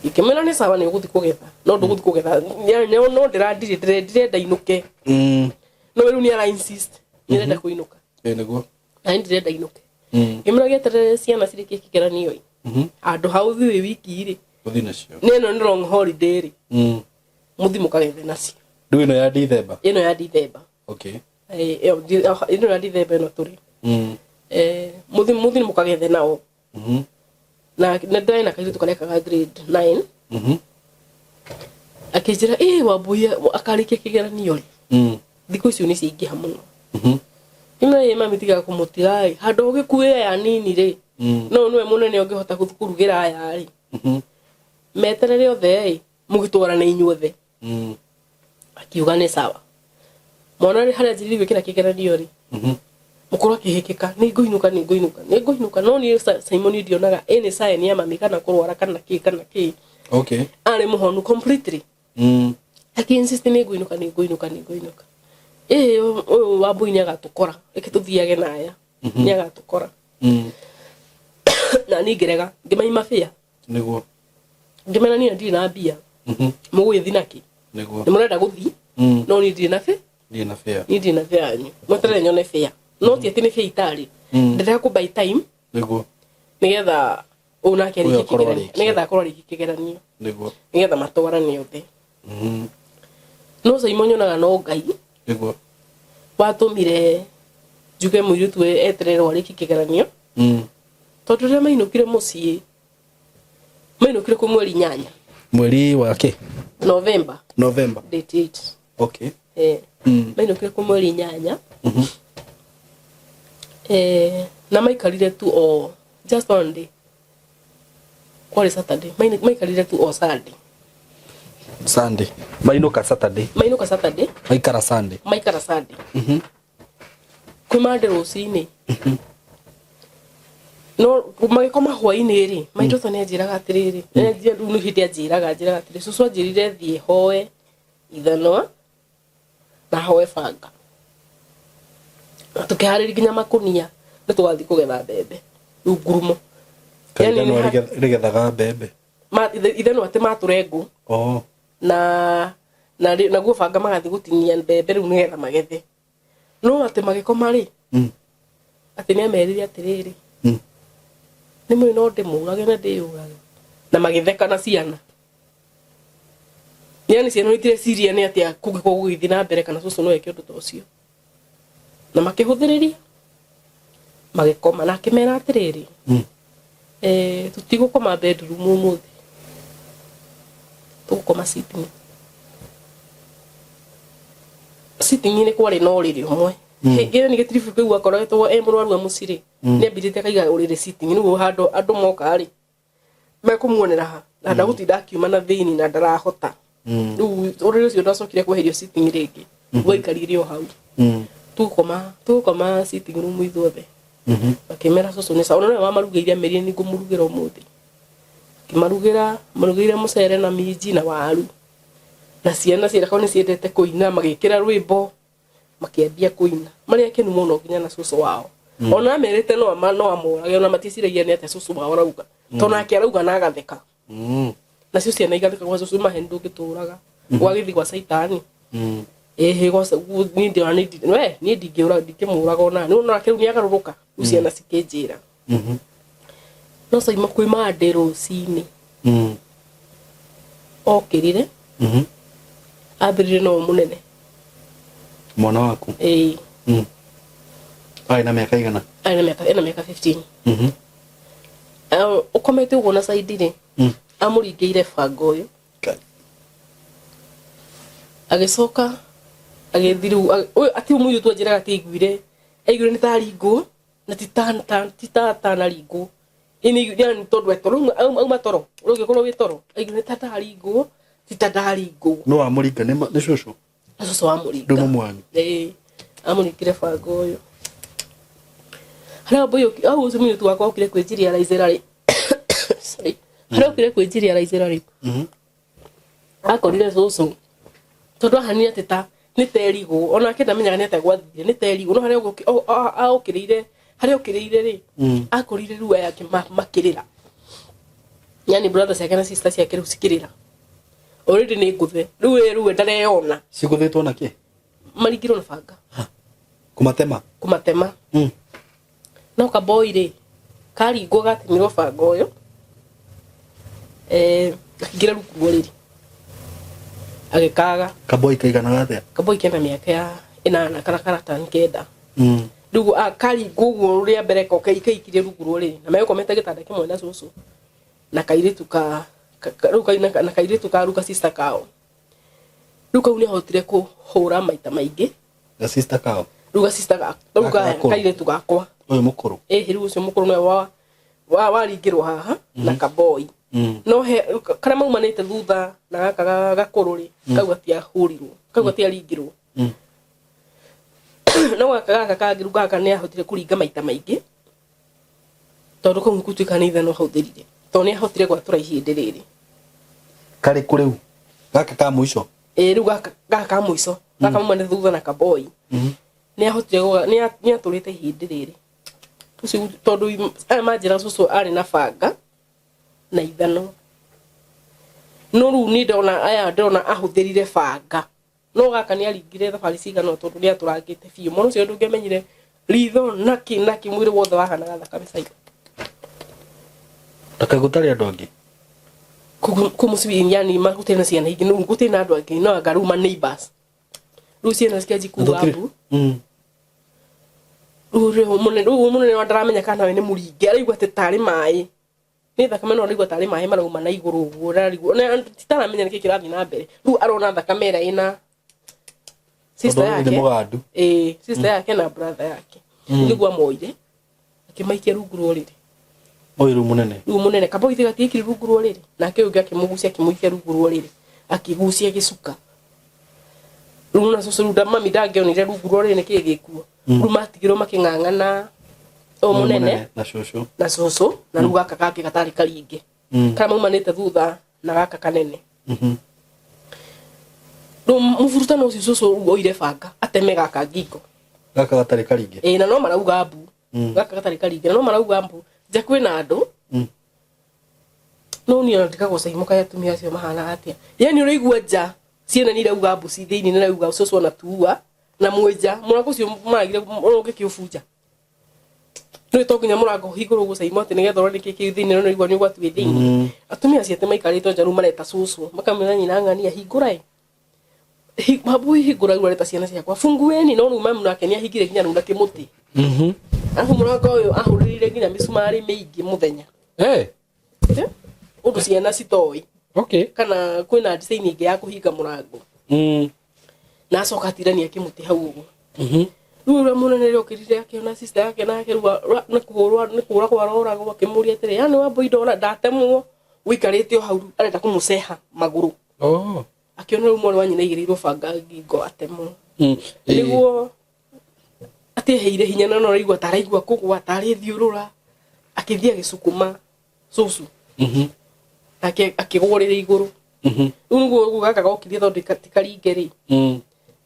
Ngĩkĩmwĩra nĩ sawa, nĩũgũthiĩ kũgetha, no ndũgũthiĩ kũgetha no ndĩrandirĩ ndĩrenda inũke. No rĩu nĩ ara insist nĩarenda kũinũka. Ĩĩ nĩguo. Na niĩ ndĩrenda inũke. Ngĩmwĩra gĩeterere ciana cirĩkie kĩgeranio ĩ, handũ ha ũthiĩ wĩ wiki rĩ, Ũthiĩ nacio. Nĩ ĩno nĩ long holiday rĩ, mũthiĩ mũkagethe nacio. Rĩu ĩno ya Dithemba. Ĩno ya Dithemba. Okay. Ĩno ya Dithemba ĩno tũrĩ. Mũthiĩ mũkagethe nao. Na nĩ ndarĩ na kairĩtu karĩa kaga grade 9. Akĩnjĩra ĩ Wambui akarĩkia kĩgeranio rĩ, thikũ icio nĩ ciaingĩha mũno. Ngĩmwĩra ĩ mami tiga kũmũtiga ĩ, handũ ũgĩkuĩre aya nini rĩ, no nĩwe mũnene ũngĩhota gũthiĩ kũrugĩra aya rĩ, meterere othe ĩ, mũgĩtwarane inyuothe. Akiuga nĩ sawa. Mwana rĩ harĩa anjĩrĩirie gwĩkĩra kĩgeranio rĩ, mũkũrũ akĩhĩkĩka, nĩ ngũinũka, nĩ ngũinũka, nĩ ngũinũka, no niĩ Simon ndionaga ĩnĩ sign ya mami kana kũrwara kana kĩ kana kĩ. Okay. Arĩ mũhonu completely. Akĩ insist nĩ ngũinũka, nĩ ngũinũka, nĩ ngũinũka. Ĩ ũyũ Wambui nĩ agatũkora, reke tũthiage na aya, nĩ agatũkora. Na niĩ ngĩrega, ngĩmaima bĩa. Nĩguo. Ngĩmera niĩ ndirĩ na mbia. Mũgũgĩthiĩ nakĩ? Nĩguo. Nĩ mũrenda gũthiĩ? No niĩ ndirĩ na bĩa. Ndirĩ na bĩa. Niĩ ndirĩ na bĩa yanyu. Mweterere nyone bĩa. No ti atĩ nĩ bĩa itarĩ. Ndĩrenda kũ buy time. Nĩguo. Nĩgetha ũyũ nake Ũyũ arĩkie akorwo kĩgeranio. arĩkie. Nĩgetha akorwo arĩkie kĩgeranio. Nĩguo. Nĩgetha matwarane othe. No Simon nyonaga no Ngai. Nĩguo. Watũmire njuge mũirĩtu etererwo arĩkie kĩgeranio. Tondũ rĩrĩa mainũkire mũciĩ, mainũkire kwĩ mweri 8. Mweri wa kĩ? November. November. Date 8. Okay. Mainũkire kwĩ mweri 8. Na maikarire tu o just one day. Kwarĩ Saturday. Maikarire tu o Sunday. Sunday. Mainũka Saturday. Mainũka Saturday. Maikara Sunday. Maikara Sunday. Kwĩ Monday rũcinĩ. No magĩkoma hwainĩ rĩ, my daughter nĩ anjĩraga atĩrĩrĩ, rĩu nĩ hĩndĩ anjĩraga, anjĩraga atĩrĩ, cũcũ anjĩrire thiĩ hoe ithanwa na hoe banga. Na tũkĩharĩria nginya makũnia nĩ tũgathiĩ kũgetha mbembe rĩu ngurumo. Kaĩ ithanwa rĩgethaga mbembe? Ithanwa atĩ matũre ngũ. Na naguo banga magathiĩ gũtinia mbembe rĩu nĩgetha magethe. No atĩ magĩkoma rĩ, atĩ nĩ amerire atĩrĩrĩ, nĩ mũĩ no ndĩmũrage na ndĩyũrage. Na magĩtheka na ciana. Yani ciana itireciria nĩ atĩa kũngĩkorwo gũgĩthiĩ na mbere kana cũcũ no eke ũndũ ta ũcio. Na makĩhũthĩrĩria magĩkoma, na akĩmera atĩrĩrĩ, tũtigũkoma bedroom ũmũthĩ, tũgũkoma sitting. Sitting-inĩ kwarĩ na ũrĩrĩ ũmwe. Hĩndĩ ĩyo nĩ gĩtiribũ kĩu akoretwo e mũrwaru mũciĩ rĩ, nĩ ambirĩte akaiga ũrĩrĩ sitting, nĩguo handũ andũ moka rĩ, mekũmuonera ha, na ndagũtinda akiuma na thĩinĩ na ndarahota. Rĩu ũrĩrĩ ũcio ndwacokire kweherio sitting rĩngĩ, waikarire o hau. Tũgũkoma sitting room ithuothe. Akĩmera cũcũ nĩ sawa, ona nĩwe wamarugĩire, amerire nĩ ngũmũrugĩra ũmũthĩ. Akĩmarugĩra, marugĩire mũcere na minji na waru. Na ciana ciakwa nĩ ciendete kũina, magĩkĩra rwĩmbo, makĩambia kũina. Marĩ akenu mũno nginya na cũcũ wao. Ona amerite no amũrage, ona maticiragia nĩ atĩa cũcũ wao arauga. Tondũ nake arauga na agatheka. Nacio ciana igatheka gwa cũcũ mahe ndũngĩtũraga. Gwagĩthiĩ gwa caitani. Ĩhĩ gwa niĩ ndĩrona nĩ we niĩ ndingĩũra, ndingĩmũraga ona. Nĩ wona rĩu nĩ agarũrũka, rĩu ciana cikĩnjĩra. No Saimo kwĩ Monday rũcinĩ. Okĩrire. Ambĩrĩrie no mũnene. Mwana waku? Ĩĩ. Arĩ na mĩaka igana? Arĩ na mĩaka, ena mĩaka 15. Ũkomete ũguo na side rĩ, amũringĩire banga ũyũ. Agĩcoka agĩthiĩ rĩu, ũyũ ati mũirĩtu anjĩraga atĩ aiguire nĩ ta aringwo, na ti ta anaringwo. Ini yani tondu etoro auma toro ũngĩkorwo wĩ toro aigire ta ndaringwo ti ta ndaringwo. No wamũringa nĩ nĩ cũcũ? Cũcũ wamũringa. Nduma mwanyu? Ĩĩ, amũringire banga ũyũ harĩa mbũi au ũcio mũirĩtu wakwa okire kwĩnjiria raizera rĩ, sorry, harĩa okire kwĩnjiria raizera rĩ, akorire cũcũ tondũ ahanire atĩ ta nĩ terigwo onake ndamenyaga nĩ atĩa gwathire nĩ terigwo no harĩa okĩrĩire harĩa okĩrĩire rĩ, akorire rĩu aya angĩ makĩrĩra, yani brother ciake na sister ciake rĩu cikĩrĩra already nĩ ngũthe rĩu we rĩu we ndareyona. Cigũthĩtwo na kĩ? Maringirwo na banga. Kũmatema? Kũmatema. No kaboi rĩ karingwo gatemirwo banga ũyũ, akĩingĩra rungu rwa ũrĩrĩ agĩkaga. Kaboi kaiganaga atĩa? Kaboi kena mĩaka ya 8 kana karatani 9. Rĩu karingwo ũguo rĩa mbere ko kaikire rungu rwa ũrĩrĩ na megũkomete gĩtanda kĩmwe na cũcũ na kairĩtu ka rĩu na kairĩtu ka rĩu sister kao. Rĩu kau nĩahotire kũhũra maita maingĩ. Ga sister kao? Rĩu ga sister ga rĩu kairĩtu gakwa. Ũyũ mũkũrũ? Ĩĩ, rĩu ũcio mũkũrũ nĩwe wa waringĩrwo haha na kaboi. No he karĩa maumanĩte thutha na gaka gakũrũ rĩ, kau gatiahũrirwo, kau gatiaringirwo. No gaka gaka kangĩ rĩu gaka nĩahotire kũringa maita maingĩ tondũ kau gũtuĩka nĩ ithanwa hau thĩrire tondũ nĩahotire gwatũra ihĩndĩ rĩrĩ. Karĩ kũ rĩu? Gaka ka mũico? Ĩĩ, rĩu gaka gaka ka mũico gaka maumanĩte thutha na kaboi nĩahotire nĩatũrĩte ihĩndĩ rĩrĩ ũcio tondũ aya manjĩra cũcũ arĩ na banga na ithanwa no rĩu niĩ ndona aya ndĩrona ahũthĩrire banga no gaka nĩaringire thabarĩ cigana ũna tondũ nĩatũrangĩte biũ mwana ũcio ndũngĩamenyire ritho naki naki mwĩrĩ wothe wahanaga thakame cairo. Na kaĩ gũtarĩ andũ angĩ? Kũu mũciĩ yani gũtirĩ na ciana ingĩ no gũtirĩ na andũ angĩ no anga rĩu ma neighbors rĩu ciana cikanji kuga mbu. Rĩu mũnene ndaramenya kana we nĩ mũringe araigua atĩ tarĩ maĩ nĩ thakame no araigua tarĩ maĩ marauma na igũrũ ũguo ararigwo titaramenya nĩkĩ kĩrathiĩ na mbere rĩu arona thakame ĩrĩa ĩna sister yake mũgandu. Ĩĩ, sister yake na brother yake nĩguo amoire akĩmaikia rungu rwa ũrĩrĩ. Ũyũ rĩu mũnene? Rĩu mũnene kaboi gatiekire rungu rwa ũrĩrĩ nake ũyũ ũngĩ akĩmũgucia akĩmũikia rungu rwa ũrĩrĩ akĩgucia gĩcuka rĩu na cũcũ rĩu mami ndangĩonire rungu rwa ũrĩrĩ nĩkĩĩ gĩkuo. Rĩu matigirwo makĩng'ang'ana ũyũ mũnene na cũcũ na cũcũ na rĩu gaka kangĩ gatarĩ karinge karĩa maumanĩte thutha na gaka kanene. Rĩu mũburutano ũcio cũcũ rĩu oire banga ateme gaka ngingo. Gaka gatarĩ karinge? Ĩĩ, na no marauga mbu. Gaka gatarĩ karinge na no marauga mbu nja kwĩna andũ. No niĩ ona ndikagwo caimũka ya atumia acio mahana atĩa yani ũraigua nja ciana nĩ irauga mbu ci thĩinĩ nĩ irauga cũcũ ona tuua na mwĩ nja mũrango ũcio maragire ũngĩkĩũbunja nĩ to nginya mũrango ũhingũrwo ũguo caimo atĩ nĩgetha ũrore nĩkĩ kĩ thĩinĩ no nĩũraigua nĩ ũgwati wĩ thĩinĩ. Atumia acio atĩ maikarĩte nja rĩu mareta cũcũ makamwĩra nyina ng'ania hingũra ĩ mabui hingũra rĩu areta ciana ciakwa fungueni no rĩu mamu nake nĩahingire nginya rĩu na kĩmũtĩ. Arabu mũrango ũyũ ahũrĩrĩire nginya mĩcumarĩ mĩingĩ mũthenya. Ũndũ ciana citoĩ. Kana kwĩna design ĩngĩ ya kũhinga mũrango. Na acoka atirania kĩmũtĩ hau ũguo. Rĩu ũrĩa mũnene rĩ okĩrire akĩona sister yake nake rĩu nĩ kũhũrwo nĩ kũũragwo aroragwo akĩmũria atĩrĩ yani wambui ndona ndatemwo ũikarĩte o hau arenda kũmũceha magũrũ. Akĩona rĩu mwarĩ wa nyina aigĩrĩirwo banga ngingo atemwo. Nĩguo atĩeheire hinya na no araigua ta araigua kũgwa ta arĩthiũrũra akĩthiĩ agĩcukuma cũcũ. Nake akĩgũrĩra igũrũ. Rĩu nĩguo gaka gokire tondũ ti karinge rĩ.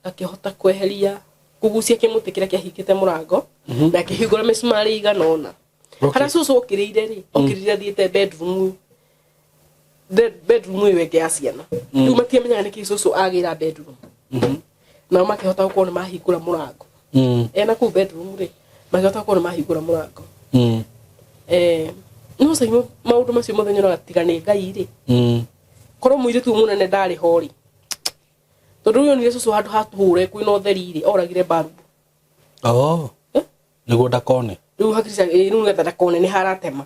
Akĩhota kweheria kũgucia kĩmũtĩ kĩrĩa kĩahingĩte mũrango na akĩhingũra mĩcumarĩ igana ũna. Harĩa cũcũ okĩrĩire rĩ, okĩrĩire athiĩte bedroom bedroom ĩyo ĩngĩ ya ciana. Rĩu matiamenyaga nĩkĩ cũcũ agĩra bedroom. Nao makĩhota gũkorwo nĩ mahingũra mũrango. Ena kũu bedroom rĩ, makĩhota gũkorwo nĩ mahingũra mũrango. No caimo maũndũ macio mothe nyonaga tiga nĩ Ngai rĩ. Korwo mũirĩtu ũyũ mũnene ndarĩ ho rĩ. Tondũ rĩu onire cũcũ handũ ha tũhũre kwĩna ũtheri rĩ, oragire barubu. Nĩguo ndakone. Rĩu hakiri ciake, rĩu nĩgetha ndakone nĩ haratema.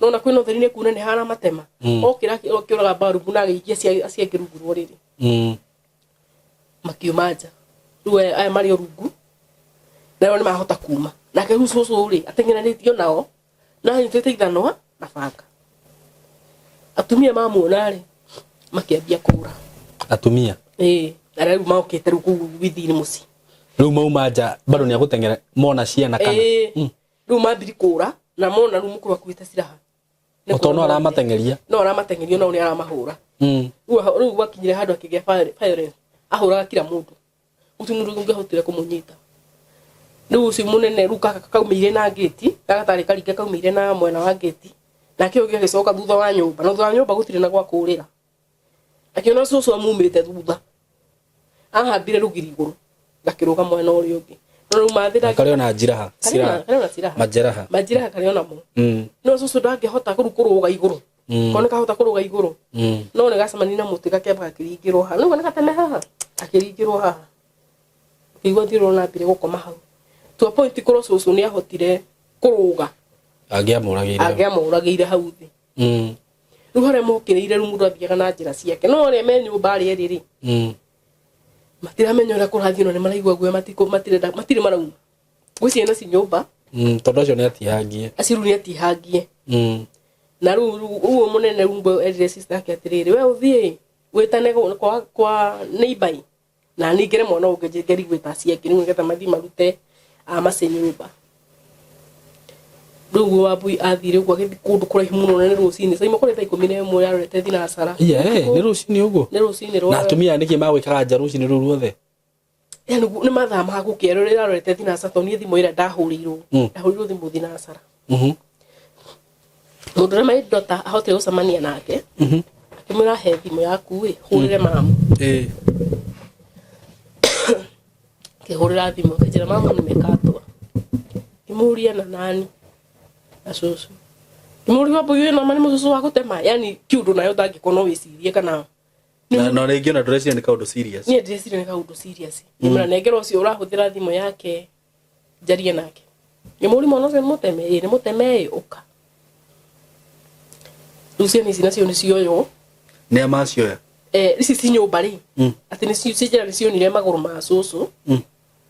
No na kwĩna ũtheri nĩ kuona nĩ haramatema. Okĩra akĩũraga barubu na agĩikia acio angĩ rungu rwa ũrĩrĩ. Makiuma nja. Rĩu aya marĩ o rungu. Nao nĩ mahota kuma. Nake rĩu cũcũ rĩ, ateng'eranĩtio nao. Na anyitĩte ithanwa. Na banga. Atumia mamuona rĩ, makĩambia kũra. Atumia? Ĩĩ, arĩa rĩu maokĩte rĩu kũu within mũciĩ. Rĩu mauma nja bado nĩ agũteng'era mona ciana kana? Ĩĩ. Rĩu mambiri kũra na mona rĩu mũkũrũ akuĩte silaha. O tondũ no aramateng'eria. No aramateng'eria, no nĩ aramahũra. Rĩu gwakinyire handũ akĩgĩa violence, ahũraga kila mũndũ, gũtirĩ mũndũ ũngĩahotire kũmũnyita. Rĩu ũcio mũnene rĩu gaka kaumĩire na ngĩti, gaka gatarĩ karinge kaumĩire na mwena wa ngĩti, nake ũngĩ agĩcoka thutha wa nyũmba, na thutha wa nyũmba gũtirĩ na gwa kũrĩra. Akĩona cũcũ amumĩte thutha, ahambire rũgiri igũrũ, gakĩrũga mwena ũrĩa ũngĩ, no rĩu mathĩra. Karĩ ona njiraha? Karĩ ona ciraha. Majeraha. Majeraha karĩ onamo. No cũcũ ndangĩhota kũu kũrũga igũrũ. Ko nĩ kahota kũrũga igũrũ, no nĩ gacemania na mũtĩ, gakĩamba gakĩringĩrwo haha, nĩguo nĩ gateme haha, akĩringĩrwo haha, ũkĩigua thiũrũra na ambire gũkoma hau to a point korwo cũcũ nĩ ahotire kũrũga. Angĩamũragĩire. Angĩamũragĩire hau thĩ. Rĩu harĩa mokĩrĩire, rĩu mũndũ athiaga na njĩra ciake, no arĩa me nyũmba arĩa erĩ rĩ, matiramenya ũrĩa kũrathiĩ, no nĩ maraigua guoya, matirenda, matirĩ marauma gwĩ ciana ci nyũmba. Tondũ acio nĩ atihangie. Acio rĩu nĩ atihangie. Na rĩu ũyũ mũnene rĩu mbwe erire sister yake atĩrĩrĩ, we ũthiĩ wĩtane kwa neighbor ĩ, na ningĩre mwana ũngĩ ngeri gwĩta acio angĩ rĩu nĩgetha mathiĩ marute amace nyũmba. Rĩu Wambui athire ũguo agĩthiĩ kũndũ kũraihu mũno, na nĩ rũcinĩ caima kũrĩ thaa 11 yarorete thinacara. Iya, nĩ rũcinĩ ũguo? Nĩ rũcinĩ rwa Na atumia nĩkĩ magwĩkaga nja rũcinĩ rũu ruothe? Yani nĩ mathaa ma gũkĩa rĩrĩa yarorete thinacara, tondũ niĩ thimũ ĩrĩa ndahũrĩirwo, ndahũrĩirwo thimũ thinacara. Mũndũ ũrĩa my daughter ahotire gũcemania nake, akĩmwĩra, he thimũ yaku ĩ, hũrĩre mamu. Akĩhũrĩra thimũ, akĩnjĩra mamu nimekatwa. Ngĩmũria na nani? Na cũcũ. Ngĩmũria, Wambui wĩna ma nĩ mũcũcũ wa gũtema? Yani kiũndũ nayo ũtangĩkorwo no wĩcirie kana Na rĩngĩ ona ndũreciria nĩ kaũndũ serious. Niĩ ndĩreciria nĩ kaũndũ serious. Ngĩmwĩra nengera ũcio ũrahũthĩra thimũ yake njarie nake. Ngĩmũria, mwana ũcio nĩ mũteme? Ĩĩ nĩ mũteme. Ĩ ũka rĩu, ciana ici nacio nĩ cioywo. Nĩ a macioya? Ici ci nyũmba rĩ, atĩ nĩ cinjĩra nĩ cionire magũrũ ma cũcũ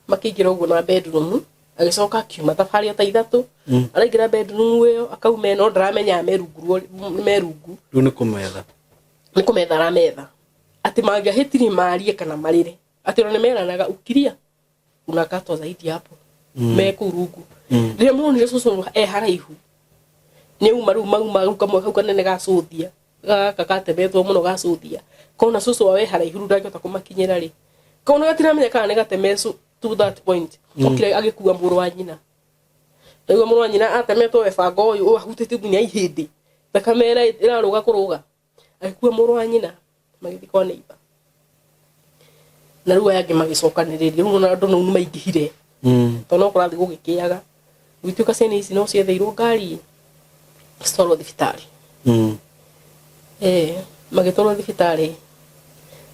makĩingĩra ũguo na bedroom, agĩcoka akiuma thabarĩ o ta 3, araingĩra bedroom ĩyo akauma ĩno, ndaramenya me rungu me rungu. Rĩu nĩ kũmetha. Nĩ kũmetha arametha, atĩ mangĩahĩtirie marie kana marĩre, atĩ ona nĩ meranaga ukiria unakatwa zaidi hapo, me kũu rungu. Rĩrĩa monire cũcũ e haraihu nĩ auma, rĩu mauma rĩu kamwe kau kanene gacũthia gaka gatemetwo mũno, gacũthia kona cũcũ wao e haraihu, rĩu ndangĩhota kũmakinyĩra rĩ, kona gatiramenya kana nĩ gateme to that point. Okire agĩkua mũrũ wa nyina, ndaigua mũrũ wa nyina atemetwo we banga ũyũ ahutĩtie nginya ihĩndĩ, thakame ĩrarũga kũrũga. Agĩkua mũrũ wa nyina, magĩthiĩ kwa neighbor, na rĩu aya angĩ magĩcokanĩrĩria rĩu, ona andũ nau nĩ maingĩhire, tondũ no kũrathiĩ gũgĩkĩaga, gũgĩtuĩka ciana ici no cietheirwo ngari citwarwo thibitarĩ. Magĩtwarwo thibitarĩ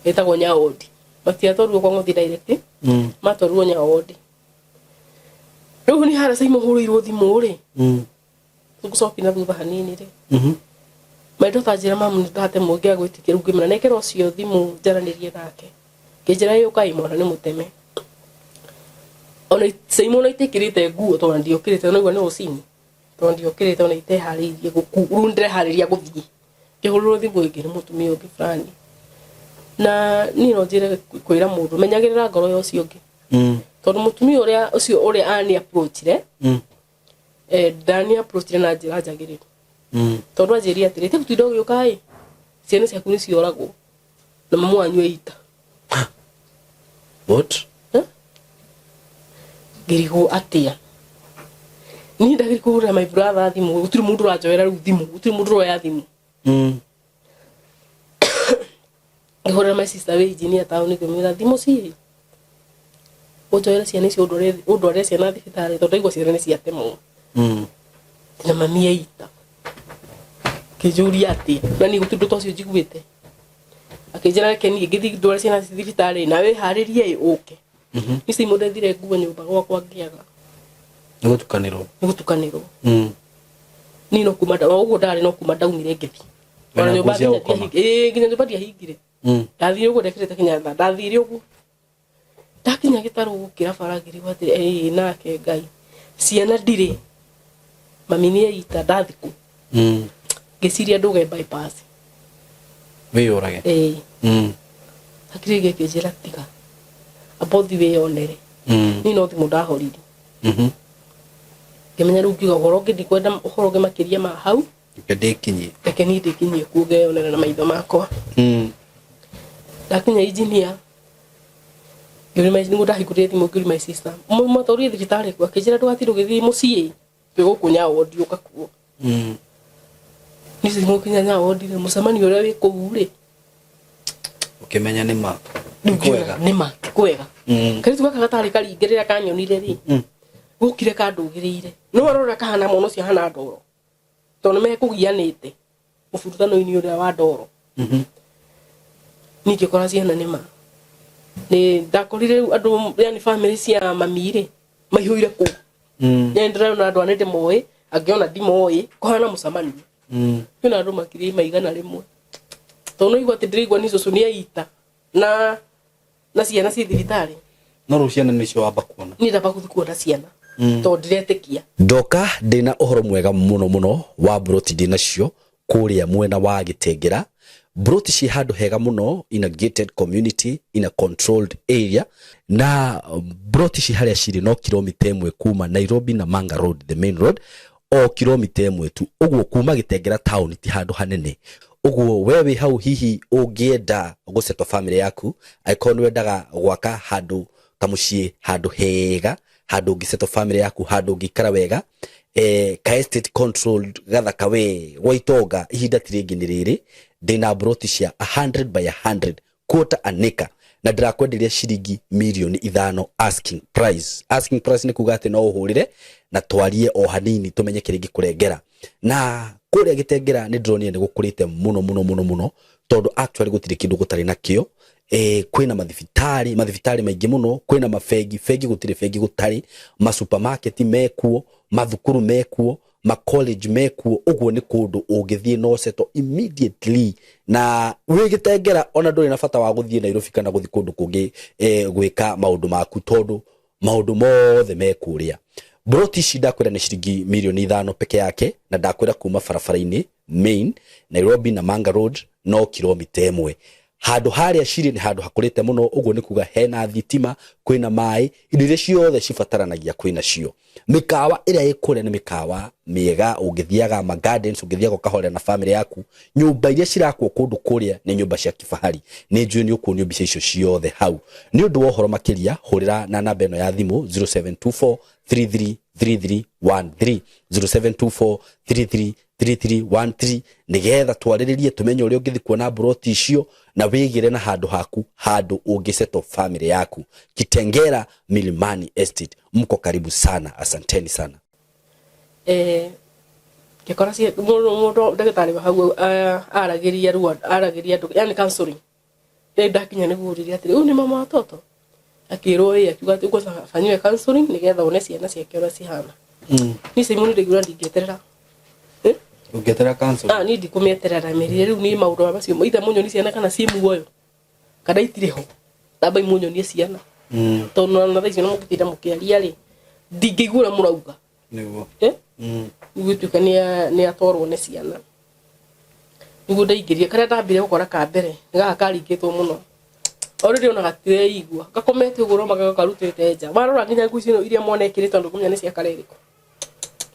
ĩtagwo Nyaondi, matiatwarirwo kwa Ng'othi direct, matwarirwo Nyaondi. Rĩu nĩ harĩa Caimo hũrĩirwo thimũ rĩ, tũgũcoki na thutha hanini rĩ, maitũ tanjĩra mamu nĩ ndatemwo, ngĩaga gwĩtĩkia. Rĩu ngĩmwĩra nengera ũcio thimũ njaranĩrie nake, ngĩnjĩra ĩ ũkai mwana nĩ mũteme. Ona Caimo ona itekĩrĩte nguo, tondũ ndiokĩrĩte, ona igua nĩ rũcinĩ, tondũ ndiokĩrĩte, ona iteharĩirie gũku, rĩu ndĩreharĩria gũthiĩ, ngĩhũrĩrwo thimũ ĩngĩ nĩ mũtumia ũngĩ fulani. Na niĩ no njĩre kwĩra mũndũ, menyagĩrĩra ngoro ya ũcio ũngĩ, tondũ mũtumia ũrĩa ũcio ũrĩa ani approachire, ndani approachire na njĩra njagĩrĩru, tondũ anjĩrire atĩrĩ, te gũtinda ũgĩũka ĩ, ciana ciaku nĩ cioragwo na mamu wanyu eita. What? Ngĩrigwo atĩa, niĩ ndagĩrĩ kũhũrĩra my brother thimũ, gũtirĩ mũndũ ũranjoera rĩu thimũ, gũtirĩ mũndũ ũroya thimũ. Ngĩhũrĩra my sister wĩ engineer taũni, ngĩmwĩra thimũ ciĩ ũnjoere ciana icio, ũndwarĩre ciana thibitarĩ, tondũ ndaigua ciana nĩ ciatemwo na mami eita. Kĩnjũria atĩa, na niĩ gũtirĩ ũndũ ta ũcio njiguĩte. Akĩnjĩra reke niĩ ngĩthiĩ ndware ciana ici thibitarĩ, nawe wĩharĩrie ĩ ũke. Ici imwe ndethire nguo nyũmba gwakwa ngĩaga. Nĩ gũtukanĩrwo. Nĩ gũtukanĩrwo. Niĩ no kuma o ũguo ndarĩ, no kuma ndaumire ngĩthiĩ. Wĩna Ona nyũmba nguo cia nginya gũkoma? Ĩĩ, nginya nyũmba ndiahingire. Ndathire ũguo ndekĩrĩte kĩnyatha, ndathire ũguo ndakinya gĩtarũ gũkĩra bara, ngĩrigwo atĩrĩ, ĩĩ nake Ngai, ciana ndirĩ, mami nĩ eita, ndathi kũ? Ngĩciria nduge bypass. Wĩyũrage. Ĩĩ. Hakiri ĩngĩ ĩkĩnjĩra tiga, amba ũthiĩ wĩyonere. Niĩ no thimũ ndahorire. Ngĩmenya rĩu ngiuga ũhoro ũngĩ, ndikwenda ũhoro ũngĩ makĩria ma hau. Reke ndĩkinyie. Reke niĩ ndĩkinyie kuo ngeyonera na maitho makwa. Ndakinya engineer, ngĩũria my, nĩguo ndahingũrire thimũ ngĩũria my sister, mwatwarire thibitarĩ kũ? Akĩnjĩra ndũgatirwo ũgĩthiĩ mũciĩ, twĩ gũkũ Nyawondi ũka kuo. Niĩ gũkinya Nyawondi rĩ, mũcemanio ũrĩa wĩ kũu rĩ, Ũkĩmenya nĩ ma. Rĩu ngiuga nĩ ma ti kwega. Kairĩtu gaka gatarĩ karinge rĩrĩa kanyonire rĩ, gũkire kandũgĩrĩire. No arora kahana mwana ũcio ahana ndoro, tondũ nĩ mekũgianĩte mũburutano-inĩ ũrĩa wa ndoro. Niĩ ngĩkora ciana nĩ ma. Nĩ ndakorire rĩu andũ, yani family cia mami rĩ, maihũire kũu. Yani ndĩrona andũ aya nĩ ndĩmoĩ, angĩ ona ndimoĩ, kũhana mũcemanio. Kwĩna andũ makiri maigana rĩmwe. Tondũ no igua atĩ ndĩraigua nĩ cũcũ nĩ aita na ciana ciĩ thibitarĩ. No rĩu ciana nĩcio wamba kuona. Niĩ ndamba gũthiĩ kuona ciana. Tondũ ndiretĩkia. Ndoka ndĩna ũhoro mwega mũno mũno wa mburoti ndĩnacio kũrĩa mwena wa Gĩtengera. Mburoti ciĩ handũ hega mũno in a gated community in a controlled area, na mburoti ci harĩa cirĩ no kilomita ĩmwe kuma Nairobi na Manga Road, the main road, o kilomita ĩmwe tu. Ũguo kuma Gĩtengera town ti handũ hanene. Ũguo we wĩ hau hihi ũngĩenda gũsettle family yaku, angĩkorwo nĩ wendaga gwaka handũ kamũciĩ, handũ hega, handũ ũngĩsettle family yaku, handũ ũngĩikara wega, ka estate controlled gathaka we gwa itonga, ihinda ti rĩngĩ nĩ rĩrĩ. Ndĩna mburoti cia 100 by 100 quarter an acre, na ndĩrakwenderia ciringi mirioni 5 asking price. Asking price nĩ kuga atĩ no ũhũrĩre na twarie o hanini tũmenye kĩrĩa ingĩkũrengera. Na kũrĩa Gĩtengera nĩ ndĩronire nĩ gũkũrĩte mũno mũno mũno mũno, tondũ actually gũtirĩ kĩndũ gũtarĩ nakĩo. Kwĩna mathibitarĩ, mathibitarĩ maingĩ mũno, kwĩna mabengi, bengi gũtirĩ bengi gũtarĩ, masupermarket mekuo, mathukuru mekuo, ma college mekuo. Ũguo nĩ kũndũ ũngĩthiĩ no settle immediately, na wĩ Gĩtengera ona ndũrĩ na bata wa gũthiĩ Nairobi kana gũthiĩ kũndũ kũngĩ gwĩka maũndũ maku, tondũ maũndũ mothe me kũrĩa. Mburoti ici ndakwĩra nĩ ciringi mirioni 5 peke yake, na ndakwĩra kuma barabara-inĩ main Nairobi na Manga Road no kilomita ĩmwe. Handũ harĩa cirĩ nĩ handũ hakũrĩte mũno, ũguo nĩ kuga hena thitima, kwĩna maĩ, indo iria ciothe cibataranagia kwĩna cio. Mĩkawa ĩrĩa ĩ kũrĩa nĩ mĩkawa mĩega, ũngĩthiaga ma gardens, ũngĩthiaga ũkahorera na family yaku. Nyũmba iria cirakwo kũndũ kũrĩa nĩ nyũmba cia kifahari. Nĩ njũĩ nĩ ũkuonio mbica icio ciothe hau. Nĩ ũndũ wa ũhoro makĩria, hũrĩra na namba ĩno ya thimũ 0724 333313, 0724 333313, nĩgetha twarĩrĩrie tũmenye ũrĩa ũngĩthiĩ kuona mburoti icio na wĩgĩre na handũ haku, handũ ũngĩsettle family yaku. Kitengera Milimani Estate, mko karibu sana, asanteni sana. Ngĩkora mũndũ ndagĩtarĩ wa hau, aragĩria ruo, aragĩria andũ, yani counseling. Rĩrĩa ndakinya nĩguo ũririe atĩrĩ, ũyũ nĩ mama watoto? Akĩrwo ĩĩ, akiuga atĩ kwanza afanyiwe counseling nĩgetha one ciana ciake ũrĩa cihana. Niĩ Simon ndaigua ndingĩeterera. Ũngĩeterera counseling? Niĩ ndikũmĩeterera, mĩrire rĩu niĩ maũndũ macio, ithe mũnyonie ciana kana ciĩ muoyo kana itirĩ ho, tambai mũnyonie ciana. Tondũ na thaa icio na mũngĩtinda mũkĩaria rĩ, ndingĩigua ũrĩa mũrauga. Nĩguo. Gũgĩtuĩka nĩ atwarwo nĩ ciana. Nĩguo ndaingĩrire, karĩa ndambire gũkora ka mbere, nĩ gaka karingĩtwo mũno. O rĩrĩ ona gatireigua, gakomete ũguo ũrona gakarutĩte nja. Warora nginya nguo icio iria mwana ekĩrĩte ndũkũmenya nĩ cia kara ĩrĩkũ.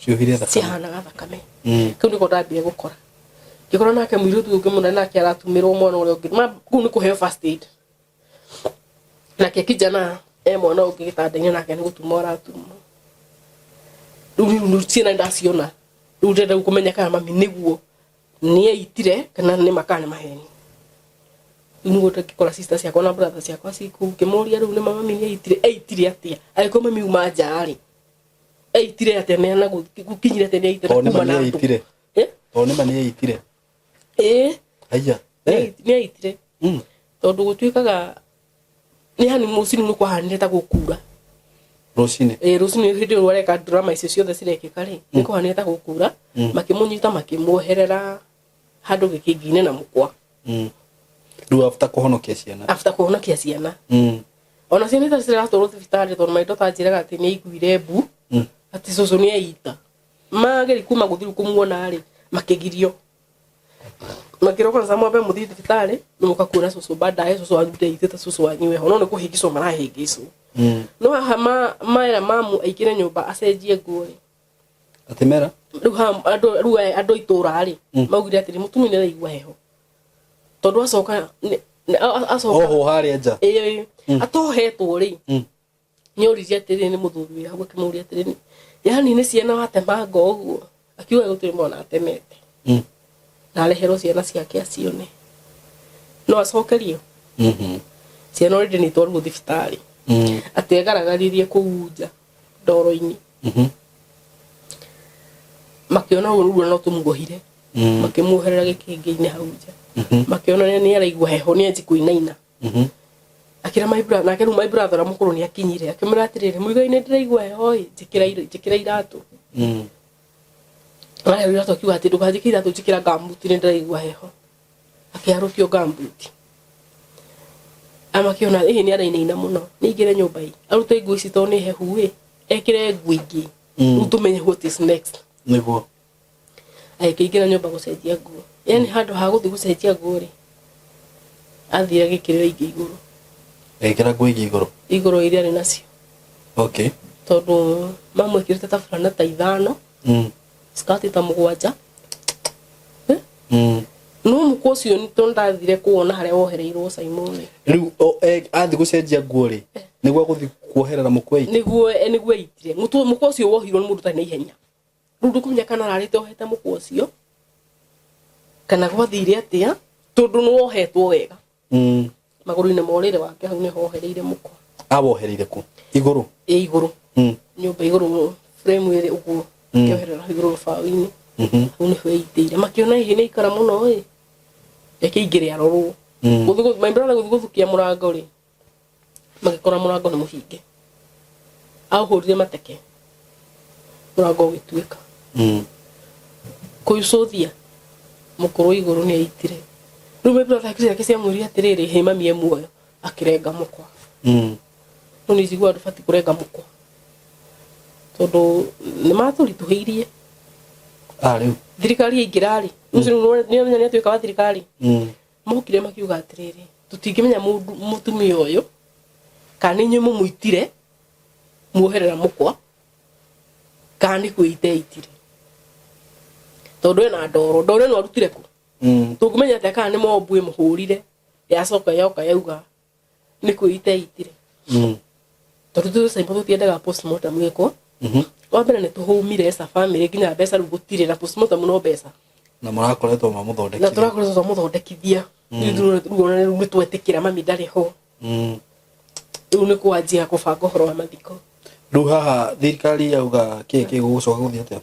Ciũhire thakame. Cihanaga thakame. Kĩu nĩko ndambire gũkora. Ngĩkora nake mũirĩtu ũngĩ mũnene nake aratumĩrwo mwana ũrĩa ũngĩ. Ma, kũu nĩ kũheo first aid. Nake kijana e mwana ũngĩ gĩtanda-inĩ nake nĩ gũtumwo aratumwo. Rĩu rĩu ciana ndaciona. Rĩu ndĩrenda kũmenya kana mami nĩguo nĩ eitire kana nĩ ma kana nĩ maheni. Rĩu nĩguo ndĩngĩkora sister ciakwa na brother ciakwa ciku ngĩmũria rĩu nĩ mami nĩ eitire, eitire atĩa? Angĩkorwo mami uma nja rĩ, eitire atĩa? Nĩ na gũkinyire atĩa nĩ eitire Tondũ nĩ kuma ma na nĩ andũ? eitire. Tondũ nĩ ma nĩ eitire. Ĩĩ. Haiya. Nĩ eitire. Tondũ gũtuĩkaga nĩ hani rũcinĩ nĩ kwahanire ta gũkura. Rũcinĩ? Ĩĩ, rũcinĩ hĩndĩ ĩyo areka drama icio ciothe cirekĩka rĩ, nĩ kũhanire ta gũkura, makĩmũnyita makĩmuoherera handũ gĩkĩngi-inĩ na mũkwa. Rĩu after kũhonokia ciana. After kũhonokia ciana. Ona ciana itarĩ ciratwarwo thibitarĩ tondũ my daughter anjĩraga atĩ nĩ aiguire mbu, atĩ cũcũ nĩ eita. Mageri kuma gũthiĩ kũmuona rĩ, Makigirio makĩrwo kwanza mwambe mũthiĩ thibitarĩ nĩ mũka kuona cũcũ baadaye. Cũcũ wanyu ndeithĩte, cũcũ wanyu weho, no nĩ kũhĩngĩcwo marahĩngĩcwo. No haha mera mamu aingĩre nyũmba acenjie nguo rĩ. Atä mera. Rĩu haha andũ, rĩu aya andũ a itũũra rĩ, maugire atĩrĩ, mũtumia nĩ araigua heho tondũ acoka acoka Oho harä a nja. Ĩĩ, atohetwo rĩ. Nĩ oririe atĩrĩ, nĩ mũthuri wĩ hau akĩmũria atĩrĩ, yani nĩ ciana watemanga ũguo? Akiuga gũtirĩ mwana atemete. Na areherwo ciana ciake acione no acokerio. Ciana already nĩ itwarirwo thibitarĩ. Atĩ egaragaririe kũu nja ndoro-inĩ. Makĩona ũguo no tũmuohire. Makĩmuoherera gĩkĩngĩ-inĩ hau nja. Makĩona nĩ araigua heho, nĩ anji kũinaina. Akĩra my brother, nake rĩu my brother ũrĩa mũkũrũ nĩ akinyire, akĩmwĩra atĩrĩrĩ, mũigai, nĩ ndĩraigua heho ĩ, njĩkĩra njĩkĩra iratũ. Araheo iratũ, akiuga atĩ ndũkanjĩkĩre iratũ, njĩkĩra gambuti, nĩ ndĩraigua heho. Akĩharũkio gambuti, amakĩona ĩhĩ nĩ arainaina mũno, nĩ aingĩre nyũmba ĩ arute nguo ici tondũ nĩ hehu ĩ, ekĩre nguo ingĩ. Rĩu tũmenye what is next. Nĩguo. Agĩkĩingĩra nyũmba gũcenjia nguo, yani handũ ha gũthiĩ gũcenjia nguo rĩ, athire agĩkĩrĩra ingĩ igũrũ. Agĩkĩra nguo ingĩ igũrũ. Igũrũ iria arĩ nacio. Tondũ mamwĩkĩrĩte ta burana ta 5, skati ta 7. Eh? No mũkwa ũcio nĩ tondũ ndathire kuona harĩa wohereirwo Simon. Rĩu athiĩ gũcenjia nguo rĩ, nĩguo agũthiĩ kuoherera mũkwa ĩ? Nĩguo, nĩguo eitire mũkwa ũcio wohirwo nĩ mũndũ ũtarĩ na ihenya. Rĩu ndũkũmenya kana ararĩte ohete mũkwa ũcio kana gwathire atĩa, tondũ nĩ wohetwo wega. Magũrũ-inĩ ma ũrĩrĩ wake hau nĩho wohereire mũkwa. Awohereire kũ, igũrũ? Ĩ, igũrũ. Nyũmba igũrũ, frame ĩrĩ ũguo. Akĩoherera hau igũrũ rũbaũ-inĩ. Hau nĩho eitĩire. Makĩona hihi nĩ aikara mũno ĩ, reke aingĩre arorwo. My brother gũthiĩ gũthukia mũrango rĩ, magĩkora mũrango nĩ mũhinge. Aũhũrire mateke, mũrango ũgĩtuĩka. Kũicũthia mũkũrũ igũrũ nĩ aitire. Rĩu my brother ciake ciamwĩrire atĩrĩrĩ, hĩ, mami e muoyo, akĩrenga mũkwa. No nĩ njiguaga ndũbatiĩ kũrenga mũkwa tondũ nĩ matũritũhĩirie. Ah, rĩu. Thirikari yaingĩra rĩ, ũcio nĩ amenya nĩ atuĩka wa thirikari. Mokire makiuga atĩrĩrĩ, tũtingĩmenya mũndũ mũtumia ũyũ kana nĩ inyuĩ mũmũitire muoherera mũkwa kana nĩ kwĩita eitire, tondũ ena ndoro, ndoro ĩno arutire kũ? Tũngĩmenya atĩa kana nĩ mombu ĩmũhũrire yacoka yoka yauga nĩ kwĩita eitire? Tondũ tũĩ Simon tũtiendaga postmortem ĩkwo. Wa mbere nĩ tũhũmire as a family, nginya mbeca rĩu gũtirĩ, na postmortem no mbeca. Na mũrakoretwo Na mamũthondekire. Tũrakoretwo twamũthondekithia. Rĩu ona rĩu nĩ twetĩkĩra mami ndarĩ ho. Rĩu nĩ kwanjia kũbanga ũhoro wa mathiko. Rĩu haha thirikari yauga kĩ kĩ gũgũcoka gũthiĩ atĩa?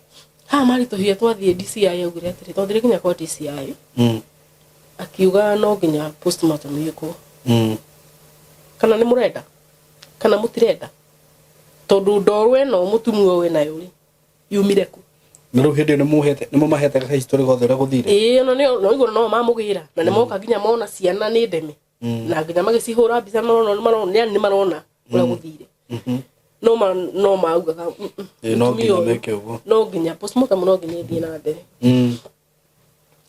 Haha maritũhia, twathiĩ DCI augire atĩrĩ, twathire nginya kwa DCI, akiuga no nginya postmortem ĩkwo. Kana nĩ mũrenda kana mũtirenda, tondũ ndoro ĩno mũtumia ũyũ wĩnayo rĩ, yumire kũ? Na rĩu hĩndĩ ĩyo nĩ mũmahete history gothe ũrĩa gũthire? Ĩĩ, ona nĩ no igũrũ no mamũgĩra na nĩ moka nginya mona ciana nĩ ndeme. Na nginya magĩcihũra mbica marona marona, yani nĩ marona ũrĩa gũthire. No ma no maugaga, Ĩĩ, no mũtumia nginya ũyũ, meke ũguo. No nginya postmortem, no nginya ĩthiĩ na mbere.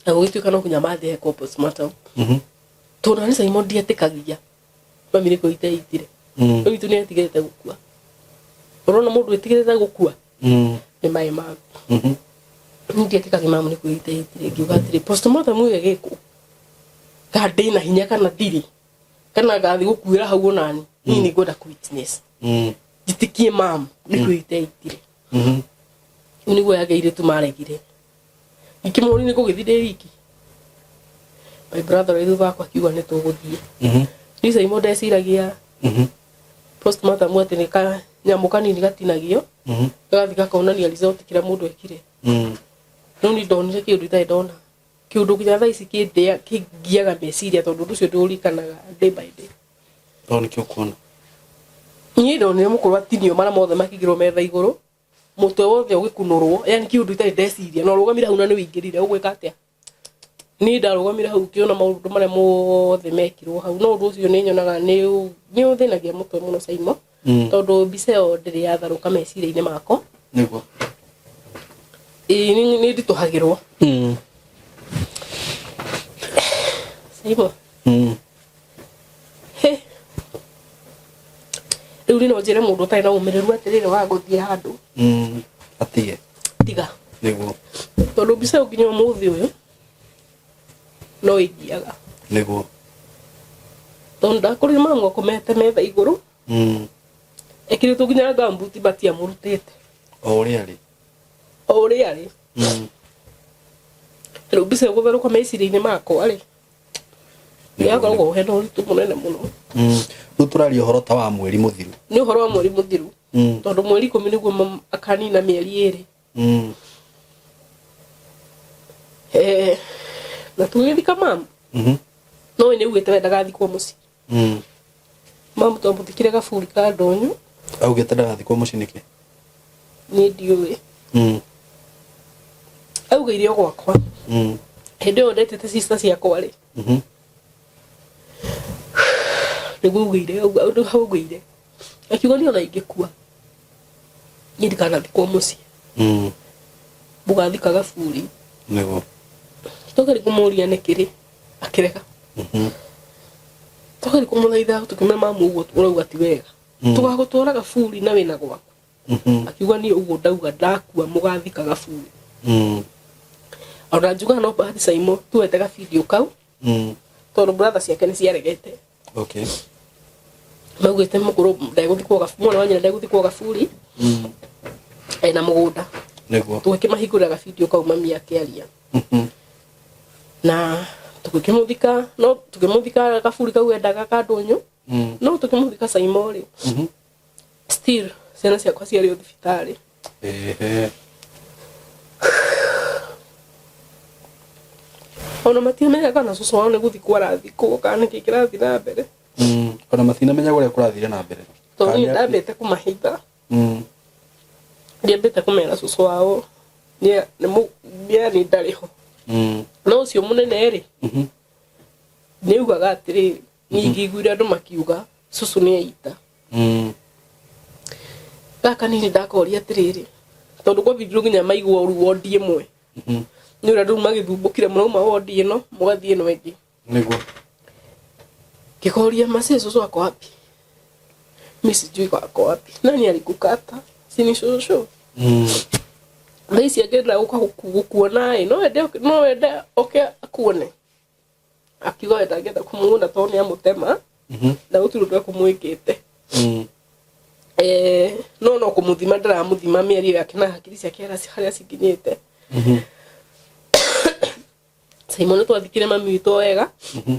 Na gũgĩtuĩka no nginya mathiĩ hekwo postmortem. Tondũ nĩ Simon ndietĩkagia mami nĩ kwĩita eitire. Rĩu itũ nĩ etigĩrĩte gũkua, ũrona mũndũ wĩtigĩrĩte gũkua. Nĩ maĩ maku. Niĩ ndietĩkagia mamu nĩ kwĩita eitire. Ngiuga atĩrĩ, postmortem ĩyo ĩgĩkwo kana ndĩna hinya kana ndirĩ, kana ngathiĩ gũkuĩra hau onani, niĩ nĩ ngwenda kũ witness njĩtĩkie mamu nĩ kwĩita eitire. Rĩu nĩguo yagĩire tu maregire. Ngĩkĩmũria nĩ ngũgĩthiĩ ndĩ wiki? My brother ũrĩa thutha wakwa akiuga nĩ tũgũthiĩ. Niĩ Simon ndeciragia postmortem atĩ nĩ kanyamũ kanini gatinagio, gagathiĩ gakonania result kĩrĩa mũndũ ekire. No niĩ ndonire kĩũndũ itarĩ ndona, kĩũndũ nginya thaa ici kĩndĩa kĩngiaga meciria, tondũ ũndũ ũcio ndĩũririkanaga day by day. Tondũ nĩkĩo ũkuona. Niĩ ndonire mũkũrũ atinio mara mothe, makĩigĩrwo metha igũrũ, mũtwe wothe ũgĩkunũrwo, yani kĩũndũ itarĩ ndeciria. Na ũrũgamire hau na nĩ wĩingĩrire ũgwĩka atĩa? Niĩ ndarũgamire hau ngĩona maũndũ marĩa mothe mekirwo hau. No ũndũ ũcio nĩ nyonaga nĩ ũthĩnagia mũtwe mũno Simon, tondũ mbica ĩyo ndĩrĩ yatharũka meciria-inĩ makwa. Nĩguo. Ĩĩ, nĩ nditũhagĩrwo. Saimo. Mm. He. Rĩu niĩ no njĩre mũndũ ũtarĩ na ũmĩrĩru atĩrĩrĩ wa gũthiĩ handũ. Mm. Atige. Tiga. Nĩguo. Tondũ mbica ĩyo nginya ũmũthĩ ũyũ no ĩngiaga. Nĩguo. Tondũ ndakorire mamu akomete metha igũrũ. Mm. Ekĩrĩtwo nginya ngambuti matiamũrutĩte. O ũrĩa arĩ. O ũrĩa arĩ. Mm. Rĩu mbica ĩyo gũtherũka meciria-inĩ makwa rĩ, nĩyakoragwo hena ũritũ mũnene mũno. Mm. Rĩu tũraria ũhoro ta wa mweri mũthiru. Nĩ ũhoro wa mweri mũthiru. Mm. Tondũ mweri 10 nĩguo akanina mĩeri 2. Mm. Eh, na tũgĩthika mamu. Mhm. No we nĩaugĩte we ndagathikwo mũciĩ. Mm. Mamu twamũthikire gaburi ka ndũnyũ. Augĩte ndagathikwo mũciĩ nĩkĩ? Niĩ ndiũĩ. Mm. Augĩire o gwakwa. Mm. Hĩndĩ ĩyo ndetĩte sister ciakwa rĩ. Mhm. Nĩguo augĩire, ũndũ hau augĩire. Akiuga niĩ ona ingĩkua, niĩ ndikanathikwo mũciĩ. Mm. Mũgathika gaburi. Nĩguo. Twageria kũmũria nĩkĩ rĩ, akĩrega. Mhm. Twageria kũmũthaitha tũkĩmwĩra mamu ũguo ũrauga ti wega. Mm. Tũgagũtwara gaburi na wĩna gwaku. Mhm. Akiuga niĩ ũguo ndauga ndakua mũgathika gaburi. Mm. Ona njugaga no bahati Saimo tuwete gabidio kau. Mm. Tondũ brother ciake nĩ ciaregete. Okay. Maugĩte mũkũrũ ndegũthikwo gaburi, mwana wa nyina ndegũthikwo gaburi. Mm. Ena mũgũnda. Nĩguo. Tũgĩkĩmahingũrĩra gabidio kau mami akĩaria. Mhm. Na tũgĩkĩmũthika, no tũkĩmũthika gaburi kau endaga ka ndũnyũ. Mm. No tũkĩmũthika Saimo rĩ. Mhm. Still ciana ciakwa ciarĩ o thibitarĩ. Ehe. Ona matiamenyaga kana cũcũ wao nĩ gũthikwo arathikwo kana nĩkĩ kĩrathiĩ na mbere. Mm. Ona matinamenya ũrĩa kũrathire na mbere. Tondũ niĩ Kana- ndambĩte kũmahitha. Mm. Ndiambĩte kũmera cũcũ wao nĩ ndarĩ ho. Mm. No ũcio mũnene rĩ, Mhm. nĩ augaga atĩrĩrĩ, niĩ ingĩiguire andũ makiuga cũcũ nĩ aita. Mm. Gaka nini ndakoria atĩrĩrĩ, tondũ kwambindire nginya maigua ũru wondi ĩmwe. Mhm. Nĩ ũrĩa andũ magĩthumbũkire mũrauma wondi ĩno mũgathiĩ ĩno ĩngĩ. Nĩguo. Ngĩkoria mace cũcũ ako wapi? Mi sijui ako wapi. Nani alikukata? Si ni cũcũ? Mm. Thaa ici angĩenda gũka gũkuona ĩ, no wende oke akuone. Akiuga we ndangĩenda kũmuona tondũ nĩ amũtema. Mhm. Na gũtirĩ ũndũ ekũmwĩkĩte. Mm. No kũmũthima ndĩramũthima mĩario yake na hakiri ciake harĩa cikinyĩte. Mhm. Simon twathikire mami witũ wega. Mhm.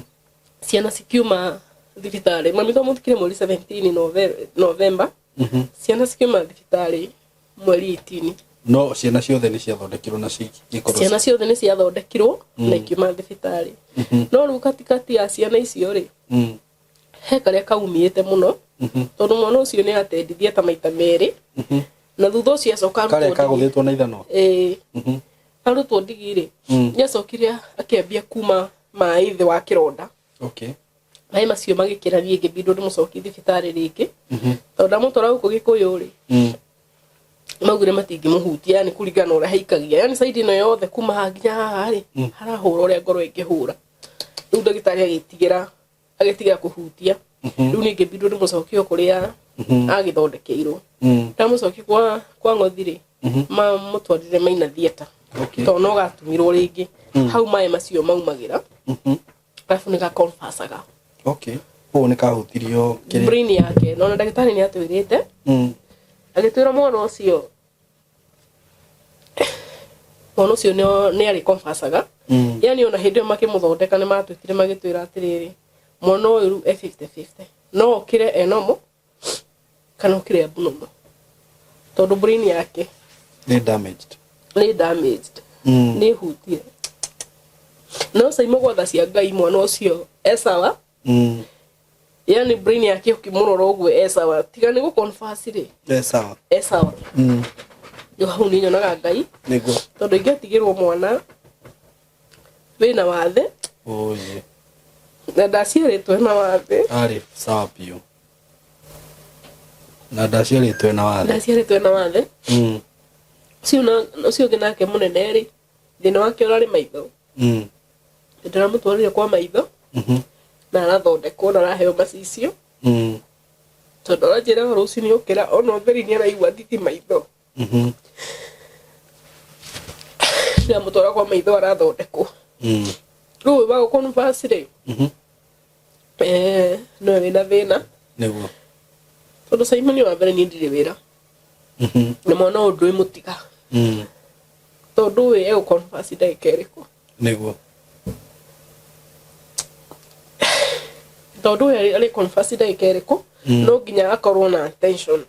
Ciana cikiuma thibitarĩ. Mami witũ amũthikire mweri 17 November. Mhm. Ciana cikiuma thibitarĩ mweri 18. No ciana ciothe nĩ ciathondekirwo na cigĩkorwo Ciana ciothe nĩ ciathondekirwo Mm. na ikiuma thibitarĩ. Mhm. No rĩu katikati ya ciana icio rĩ, Mm. he karĩa kaumĩte mũno. Mhm. Tondũ mwana ũcio nĩ atendithia ta maita merĩ. Mhm. Na thutha ũcio acoka Karĩa arutwo ndigi. kagũthĩtwo na ithanwa. Ĩĩ. Mhm. Arutwo ndigi rĩ, Mm. nĩ acokire akĩambia kuma maĩ thĩ wa kĩronda. Okay. Maĩ macio magĩkĩra niĩ ngĩbindwo ndĩmũcokie thibitarĩ rĩngĩ. Mhm. Tondũ ndamũtwara gũkũ Gĩkũyũ rĩ, Mm. maugire matingĩmũhutia, yani kũringana na ũrĩa haikagia. Yani side ĩno yothe kuma haha nginya haha rĩ, Mm. harahũra ũrĩa ngoro ĩngĩhũra. Rĩu ndagĩtarĩ agĩtigĩra kũhutia. Mhm. Rĩu niĩ ngĩbindwo ndĩmũcokie o kũrĩa Mhm. agĩthondekeirwo. Mm. Ndamũcokia kwa ng'othi rĩ, Mhm. mamũtwarire Maina Theatre. Okay. Tondũ no gatumirwo rĩngĩ. Mm. Hau maĩ macio maumagĩra. Mhm. Arabu nĩ gakonfacaga. Okay. Ũũ nĩ kahutirio kĩrĩa. Brain yake. Na ona ndagĩtarĩ nĩ atwĩrĩte. Mm. Agĩtwĩra mwana ũcio nĩ arĩ konfacaga. Mm. Yani ona hĩndĩ ĩyo makĩmũthondeka nĩ matwĩtire magĩtwĩra atĩrĩrĩ, mwana ũyũ rĩu e 50-50. No okĩre e normal kana okĩre abnormal. Tondũ brain yake Nĩ damaged. Nĩ damaged. Mm. Nĩ hutie. No Saimo gwatha cia Ngai mwana ũcio e sawa. Mm. Yani brain yake ũkĩmũrora ũguo e sawa. Tiga nĩ gũconverse rĩ. E sawa. E sawa. Mm. Rĩu hau nĩ nyonaga Ngai. Nĩguo. Tondũ ingĩatigĩrwo mwana wĩna wathe. Oye. Na ndaciarĩtwo ena wathe. Arĩ sawa biũ. Na ndaciarĩtwo ena wathe. Ndaciarĩtwo ena wathe. Mm. Ũcio ũngĩ nake mũnene rĩ, thĩna wake ũrarĩ maitho. Mm. Ndĩramũtwarire kwa maitho. Na arathondekwo na araheo macicio. Tondũ aranjĩra rũcinĩ ũkĩra ona ũtheri nĩ araigua thiti maitho. Ndĩramũtwara kwa maitho arathondekwo. Rĩu ũyũ wa gũconverse rĩ, nĩwe wĩna thĩna. Nĩguo. Tondũ Simon wa mbere niĩ ndirĩ wĩra. Na mwana ũyũ ndwĩmũtiga. Tondũ ũyũ egũconverse ndagĩka ĩrĩkũ. Nĩguo. Tondũ ũyũ arĩ converse ndagĩka ĩrĩkũ, no nginya akorwo na attention.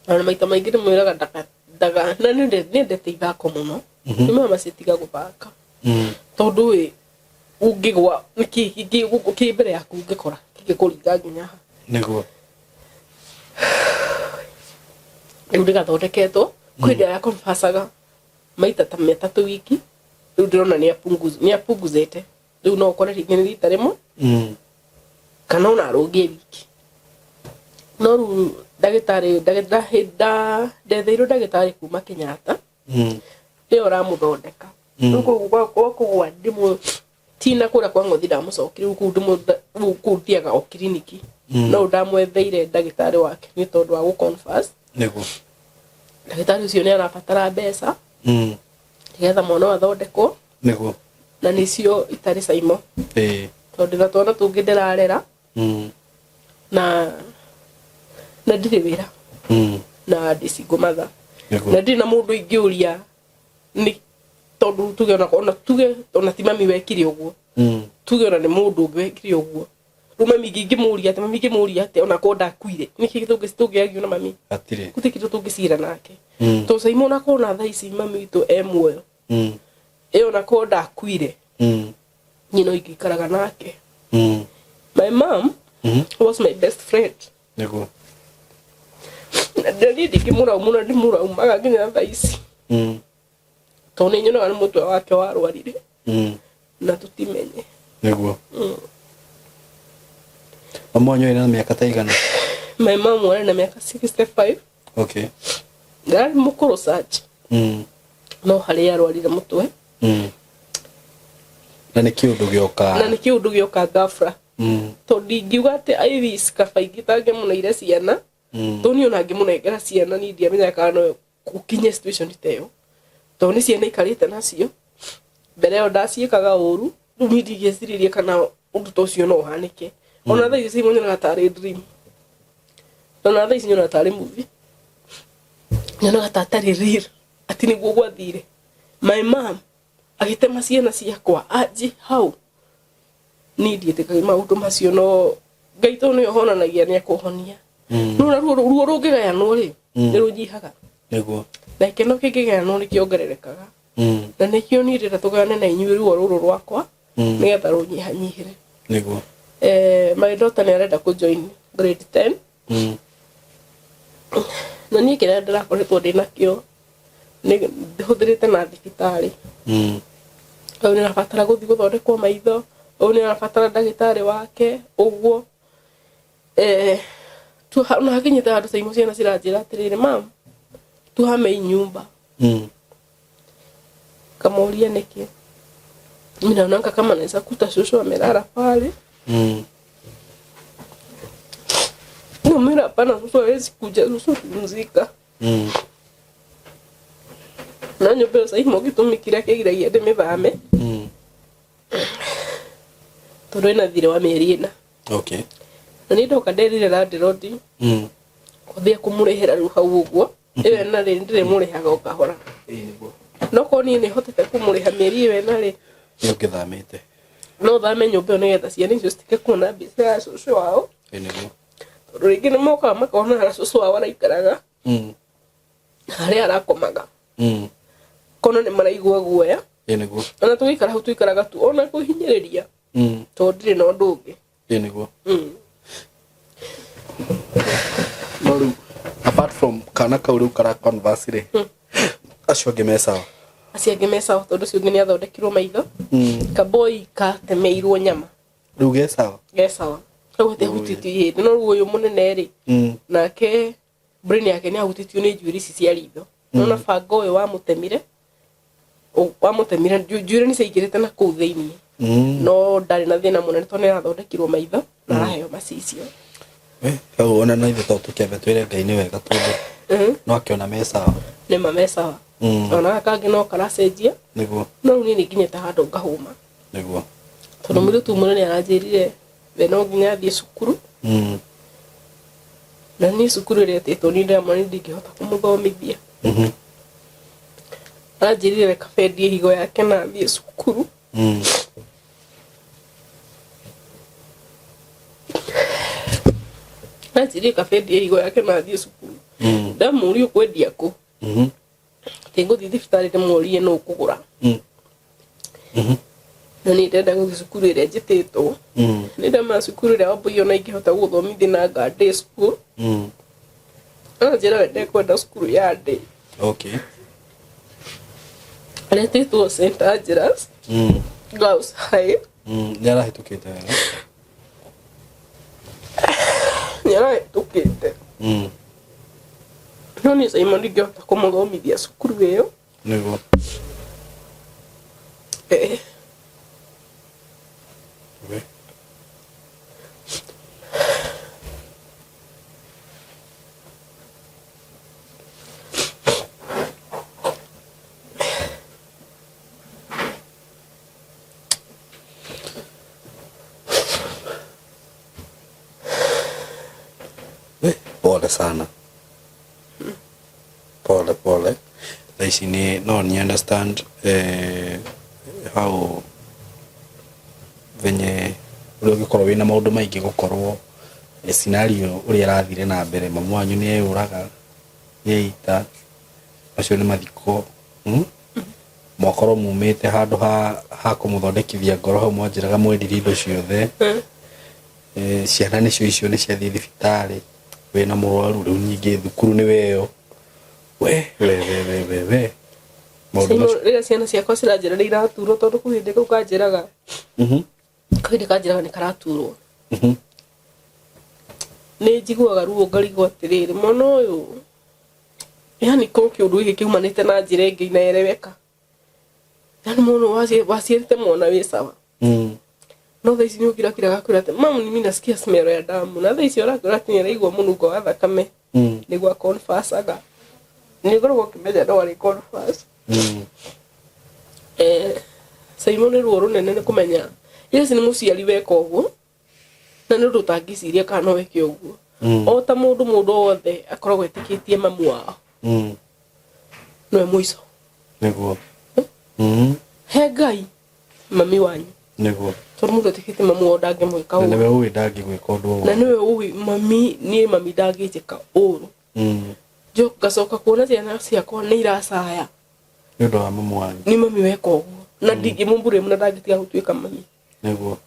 Na maita maingĩ ndĩmwĩraga ndaka ndaga na nĩendete ithako mũno. Nĩ mama citiga gũthaka. Tondũ ĩ ũngĩgwa nĩkĩ kĩ mbere yaku ũngĩkora kĩngĩkũringa nginya haha. Nĩguo. Rĩu ndĩgathondeketwo kwĩ hĩndĩ ya conversaga maita ta metatũ wiki, rĩu ndĩrona nĩ apunguzĩte, rĩu no ũkore rĩngĩ nĩ rita rĩmwe kana ona arũngie wiki. No rĩu ndagĩtarĩ ndetheirwo ndagĩtarĩ kuma Kenyatta, nĩwe ũramũthondeka. Rĩu kũu gwa kũgwa ndĩmũ tina kũrĩa kwa ng'othi ndamũcokia, rĩu kũu rĩu kũu thiaga o kiriniki. No ndamwetheire ndagĩtarĩ wake nĩ tondũ wa gũ-converse. Nĩguo. Ndagĩtarĩ ũcio nĩ arabatara mbeca nĩgetha mwana ũyũ athondekwo. Nĩguo. Na nĩcio itarĩ caimo. Tondũ ndĩna twana tũngĩ ndĩrarera. Na ndirĩ wĩra. Na ndĩ single mother. Nĩguo. Na ndirĩ na mũndũ ingĩũria nĩ tondũ tuge ona tuge ona ti mami wekire ũguo. Tuge ona nĩ mũndũ ũngĩ wekire ũguo. Rĩu mami ingĩmũria atĩ mami ingĩmũria atĩ ona korwo ndakuire nĩkĩ tũngĩargue na mami? Hatirĩ. Gũtirĩ kĩndũ tũngĩcira nake. Tondũ Saimo ona korwo na thaa ici mami witũ e muoyo. Ĩ ona korwo ndakuire. Niĩ no ingĩikaraga nake. My mom was my best friend. Nĩguo. Na niĩ ndingĩmũraumu na ndĩmũraumaga nginya thaa ici. Tondũ nĩ nyonaga nĩ mũtwe wake warwarire. Na tũtimenye. Nĩguo. Mama wanyu arĩ na mĩaka ta igana? My mom arĩ na mĩaka 65. Okay. Ndarĩ mũkũrũ such. No harĩa arwarire mũtwe. Na nĩ kĩũndũ gĩoka. Na nĩ kĩũndũ gĩoka ghafla. Tondũ ingiuga atĩ I wish kaba ingĩtangĩmũneire ciana. Tondũ niĩ ona ngĩmũnengera ciana niĩ ndiamenyaga kana no gũkinye situation ta ĩyo. Tondũ nĩ ciana ikarĩte nacio. Mbere ĩyo ndaciĩkaga ũru, rĩu niĩ ndingĩeciririe kana ũndũ ta ũcio no ũhanĩke. Ona thaa ici Simon nyonaga tarĩ dream. Ona thaa ici nyonaga tarĩ movie. Nyonaga ta atarĩ real. Atĩ nĩguo gwathire. My mom agĩtema ciana ciakwa anji hau. Niĩ ndiĩtĩkagia maũndũ macio no Ngai tondũ nĩwe ũhonanagia nĩ ekũhonia. No na ruo rũngĩgayanwo rĩ, nĩ rũnyihaga. Nĩguo. Na gĩkeno kĩngĩgayanwo nĩ kĩongererekaga. Na nĩkĩo niĩ ndĩrenda tũgayane na inyuĩ ruo rũrũ rwakwa nĩgetha rũnyihanyihĩre. Nĩguo. My daughter nĩ arenda kũ join grade 10. Na niĩ kĩrĩa ndĩrakoretwo ndĩnakĩo nĩ hũthĩrĩte na thibitarĩ. Ũyũ nĩ arabatara gũthiĩ gũthondekwo maitho, ũyũ nĩ arabatara ndagĩtarĩ wake, ũguo. Na hakinyĩte handũ caimo ciana ciranjĩra atĩrĩrĩ, mam, tuhame hii nyumba. Kamoria nĩkĩ? Mimi naonanga kama naweza kuta shosho amelala pale. Namwambia hapana, shosho hawezi kuja, shosho pumzika. Na nyũmba ĩyo caimo gĩtũmi kĩrĩa kĩgiragia ndĩmĩthame. Tondũ ĩna thirĩ wa mĩeri 4. Okay. Na niĩ ndoka nderire landlord kwambia kũmũrĩhĩra rĩu hau ũguo. Ĩyo ĩna rĩ ndĩrĩmũrĩhaga o kahora. No korwo niĩ nĩhotete kũmũrĩha mĩeri ĩyo ĩna rĩ, Nĩ ũngĩthamĩte. No thame nyũmba ĩyo nĩgetha ciana icio citige kuona mbica ya cũcũ wao. Nĩguo. Tondũ rĩngĩ nĩ mokaga makona harĩa cũcũ wao araikaraga. Harĩa arakomaga. Kona nĩ maraigua guoya. Nĩguo. Ona tũgĩikara hau tũikaraga tu ona kũhinyĩrĩria. Tondũ ndirĩ na ũndũ ũngĩ. Nĩguo. No rĩu apart from kana kau rĩu kara converse rĩ, acio angĩ me sawa? Acio angĩ me sawa tondũ ũcio ũngĩ nĩ athondekirwo maitho. Kaboi katemeirwo nyama. Rĩu ge sawa? Ge sawa. Kau gatihutĩtio ihĩndĩ no rĩu ũyũ mũnene rĩ, nake brain yake nĩ ahutĩtio nĩ njuĩrĩ ici cia ritho. Nona banga ũyũ wamũtemire, wamũtemire njuĩrĩ nĩ ciaingĩrĩte na kũu thĩiniĩ. No ndarĩ na thĩna mũnene tondũ nĩ arathondekirwo maitho na araheo macicio. Hau ona no ithe to tũkĩambe twĩre Ngai nĩ wega tondũ no akĩona me sawa. Nĩ ma me sawa. Ona gaka kangĩ no karacenjia. Nĩguo. No rĩu niĩ nĩ nginyĩte handũ ngahũma. Nĩguo. Tondũ mũirĩtu ũmwe nĩ aranjĩrire we no nginya athiĩ cukuru. Na niĩ cukuru ĩrĩa etĩtwo niĩ ndĩramwĩra niĩ ndingĩhota kũmũthomithia. Aranjĩrire reke endie higo yake na athiĩ cukuru. Anjĩrire kaba endie higo yake na athiĩ cukuru. Ndamũria ũkwendia kũ? Atĩ ngũthiĩ thibitarĩ ndĩmũrie nũ ũkũgũra. Na niĩ ndĩrenda gũthiĩ cukuru ĩrĩa njĩtĩtwo. Nĩ ndamenya cukuru ĩrĩa wambui ona ingĩhota gũthomithia na anga day school. Anjĩra we ndekwenda cukuru ya day. Okay. Aretĩtwo St Angela's Girls High. Nĩ arahĩtũkĩte wega. Nĩ arahĩtũkĩte. No niĩ Simon ndingĩhota kũmũthomithia cukuru ĩyo. Nĩguo. Eh. We. We, pole sana. Pole pole. Thaa ici nĩ no ni understand how venye ũrĩa ũngĩkorwo wĩna maũndũ maingĩ gũkorwo scenario ũrĩa ĩrathire na mbere, mamu wanyu nĩ eyũraga, nĩ eita, macio nĩ mathiko, Mwakorwo mumĩte handũ ha kũmũthondekithia ngoro hau mwanjĩraga mwendirie indo ciothe. Ciana nĩcio icio nĩ ciathiĩ thibitarĩ, wĩna mũrwaru rĩu ningĩ thukuru nĩ weyo. We we we we we we. Maũndũ macio. Rĩrĩa ciana ciakwa ciranjĩra nĩ iraturwo tondũ kwĩ hĩndĩ kau kanjĩraga. Kwĩ hĩndĩ kanjĩraga nĩ karaturwo. Nĩ njiguaga ruo ngarigwo atĩrĩrĩ, mwana ũyũ yani korwo kĩũndũ gĩkĩ kĩumanĩte na njĩra ĩngĩ inaeleweka. Yani mũndũ waciarĩte mwana wĩ sawa. No thaa ici nĩ ũkira kira gakwĩra atĩ mamu mimi nasikia smell ya damu. Na thaa ici ũrakwĩra atĩ nĩ araigua mũnungo wa thakame. Nĩguo aconfessaga. Nĩ ngoragwo ngĩmenya no arĩ confess. Simon nĩ ruo rũnene nĩ kũmenya yes nĩ mũciari weka ũguo na nĩ ũndũ ũtangĩciria kana no weke ũguo. O ta mũndũ mũndũ wothe akoragwo etĩkĩtie mamu wao. Nĩwe mũico. Nĩguo. He Ngai mami wanyu. Nĩguo. Tondũ mũndũ etĩkĩtie mamu wao ndangĩmwĩka Na ũru. nĩwe ũĩ ndangĩgwĩka ũndũ o Na wothe. nĩwe ũĩ mami, niĩ mami ndangĩnjĩka ũru. Ngacoka kuona ciana ciakwa nĩ iracaya. Nĩ ũndũ wa mamu wanyu. Nĩ mami weka ũguo. Na ndingĩmũmburĩmu na ndangĩtiga gũtuĩka mami. Nĩguo.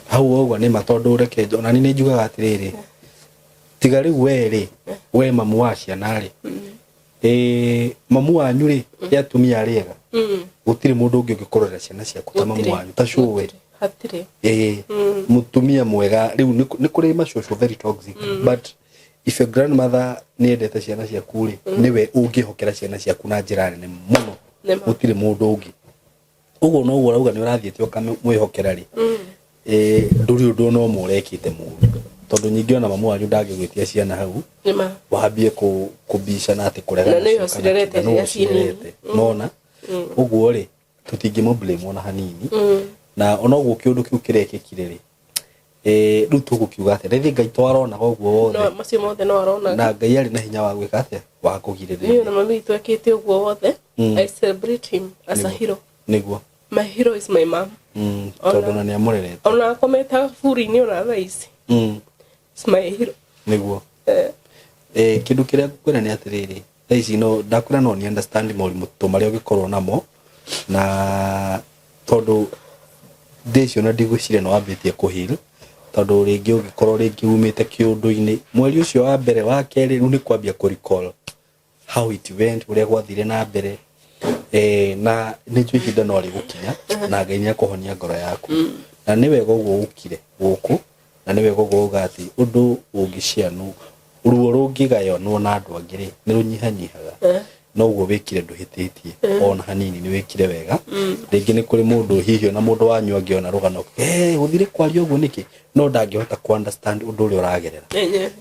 Hau ũguo nĩ ma tondũ reke ona niĩ nĩ njugaga atĩrĩrĩ, tiga rĩu we rĩ, we mamu wa ciana rĩ, mamu wanyu rĩ, nĩ atumia arĩa ega. Gũtirĩ mũndũ ũngĩ ũngĩkũrorera ciana ciaku ta mamu wanyu, ta cũwe. Hatirĩ. Mũtumia mwega, rĩu nĩ kũrĩ macũcũ very toxic, but if your grandmother nĩ endete ciana ciaku rĩ, nĩwe ũngĩhokera ciana ciaku na njĩra nene mũno. Gũtirĩ mũndũ ũngĩ. Ũguo noguo ũrauga nĩ ũrathiĩte ũkamwĩhokera rĩ, ndũrĩ ũndũ ona ũmwe ũrekĩte mũru. Tondũ nyingĩ ona mamu wanyu ndangĩgwĩtia ciana hau, wambie kũbicana atĩ kũregana Na nĩwe nacio kana ũcirerete kĩ, na nĩwe rĩrĩa ciĩ nini. ũcirerete. Nona? Ũguo rĩ, tũtingĩmũ blame ona hanini. Na ona ũguo kĩũndũ kĩu kĩrekĩkire rĩ, rĩu tũgũkiuga atĩa? Rĩrĩ Ngai to aronaga ũguo wothe. No, macio mothe no aronaga. Na Ngai arĩ na hinya wa gwĩka atĩa? Wa kũgirĩrĩria. Niĩ ona mami witũ ekĩte ũguo wothe. I celebrate him as a hero. Nĩguo. My hero is my mom. Tondũ ona nĩ amũrerete. Ona akomete buri-inĩ ona thaa ici. It's my hero. Nĩguo. Kĩndũ kĩrĩa ngũkwĩra nĩ atĩrĩrĩ, thaa ici no ndakwĩra no ni understand moritũ marĩa ũngĩkorwo namo, na tondũ ndĩcio na ndigwĩciria nĩ wambĩtie kũ heal, tondũ rĩngĩ ũngĩkorwo rĩngĩ umĩte kĩũndũ-inĩ mweri ũcio wa mbere wa kerĩ, rĩu nĩ kwambia kũ recall how it went, ũrĩa gwathire na mbere, na nĩ njũĩ ihinda no rĩgũkinya na Ngai nĩ akũhonia ngoro yaku. Na nĩ wega ũguo ũkire gũkũ, na nĩ wega ũguo uga atĩ ũndũ ũngĩcianwo, ruo rũngĩgayanwo na andũ angĩ rĩ, nĩ rũnyihanyihaga. Noguo wĩkire ndũhĩtĩtie ona hanini, nĩ wĩkire wega. Rĩngĩ nĩ kũrĩ mũndũ hihi ona mũndũ wanyu angĩona rũgano, "Eh, gũthire kwaria ũguo nĩkĩ?" No ndangĩhota ku understand ũndũ ũrĩa ũragerera.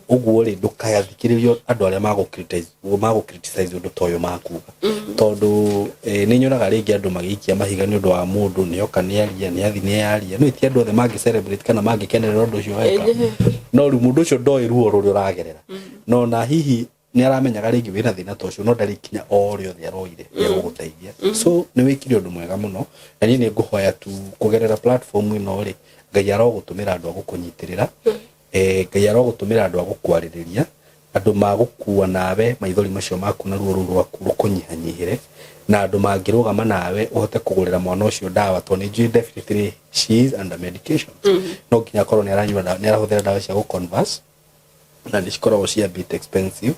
Ũguo rĩ, ndũkayathikĩrĩrio andũ arĩa magũ criticize ũndũ ta ũyũ makuga, tondũ nĩ nyonaga rĩngĩ andũ magĩikia mahiga nĩ ũndũ wa mũndũ nĩoka nĩaria, nĩathi nĩaria. No ti andũ othe mangĩ celebrate kana mangĩkenerera ũndũ ũcio weka. No rĩu mũndũ ũcio ndoĩ ruo rũrĩa ũragerera, no na hihi nĩ aramenyaga rĩngĩ wĩna thĩna ta ũcio, no ndarĩ ikinya o rĩothe aroire rĩa gũgũteithia. So nĩ wĩkire ũndũ mwega mũno, na niĩ nĩ ngũhoya tu kũgerera platform ĩno rĩ, Ngai arogũtũmĩra andũ a gũkũnyitĩrĩra, Ngai arogũtũmĩra andũ a gũkwarĩrĩria, andũ magũkua nawe maithori macio maku na ruo rũu rwaku rũkũnyihanyihĩre, na andũ mangĩrũgama nawe ũhote kũgũrĩra mwana ũcio ndawa, tondũ nĩ njũĩ definitely she is under medication. No nginya akorwo nĩ aranyua ndawa, nĩ arahũthĩra ndawa cia gũ-converse, na nĩ cikoragwo cia bit expensive.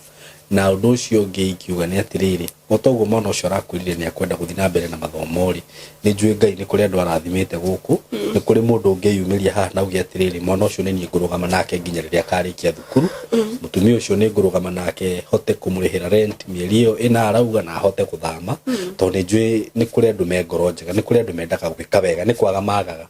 Na ũndũ ũcio ũngĩ ingiuga nĩ atĩrĩrĩ, o ta ũguo mwana ũcio arakwĩrire nĩ akwenda gũthiĩ na mbere na mathomo rĩ, nĩ njũĩ Ngai nĩ kũrĩ andũ arathimĩte gũkũ, nĩ kũrĩ mũndũ ũngĩyumĩria haha na auge atĩrĩrĩ, "Mwana ũcio nĩ niĩ ngũrũgama nake nginya rĩrĩa akarĩkia thukuru. Mũtumia ũcio nĩ ngũrũgama nake hote kũmũrĩhĩra rent mĩeri ĩyo ĩna arauga na ahote gũthama," tondũ nĩ njũĩ nĩ kũrĩ andũ me ngoro njega, nĩ kũrĩ andũ mendaga gwĩka wega, nĩ kwaga magaga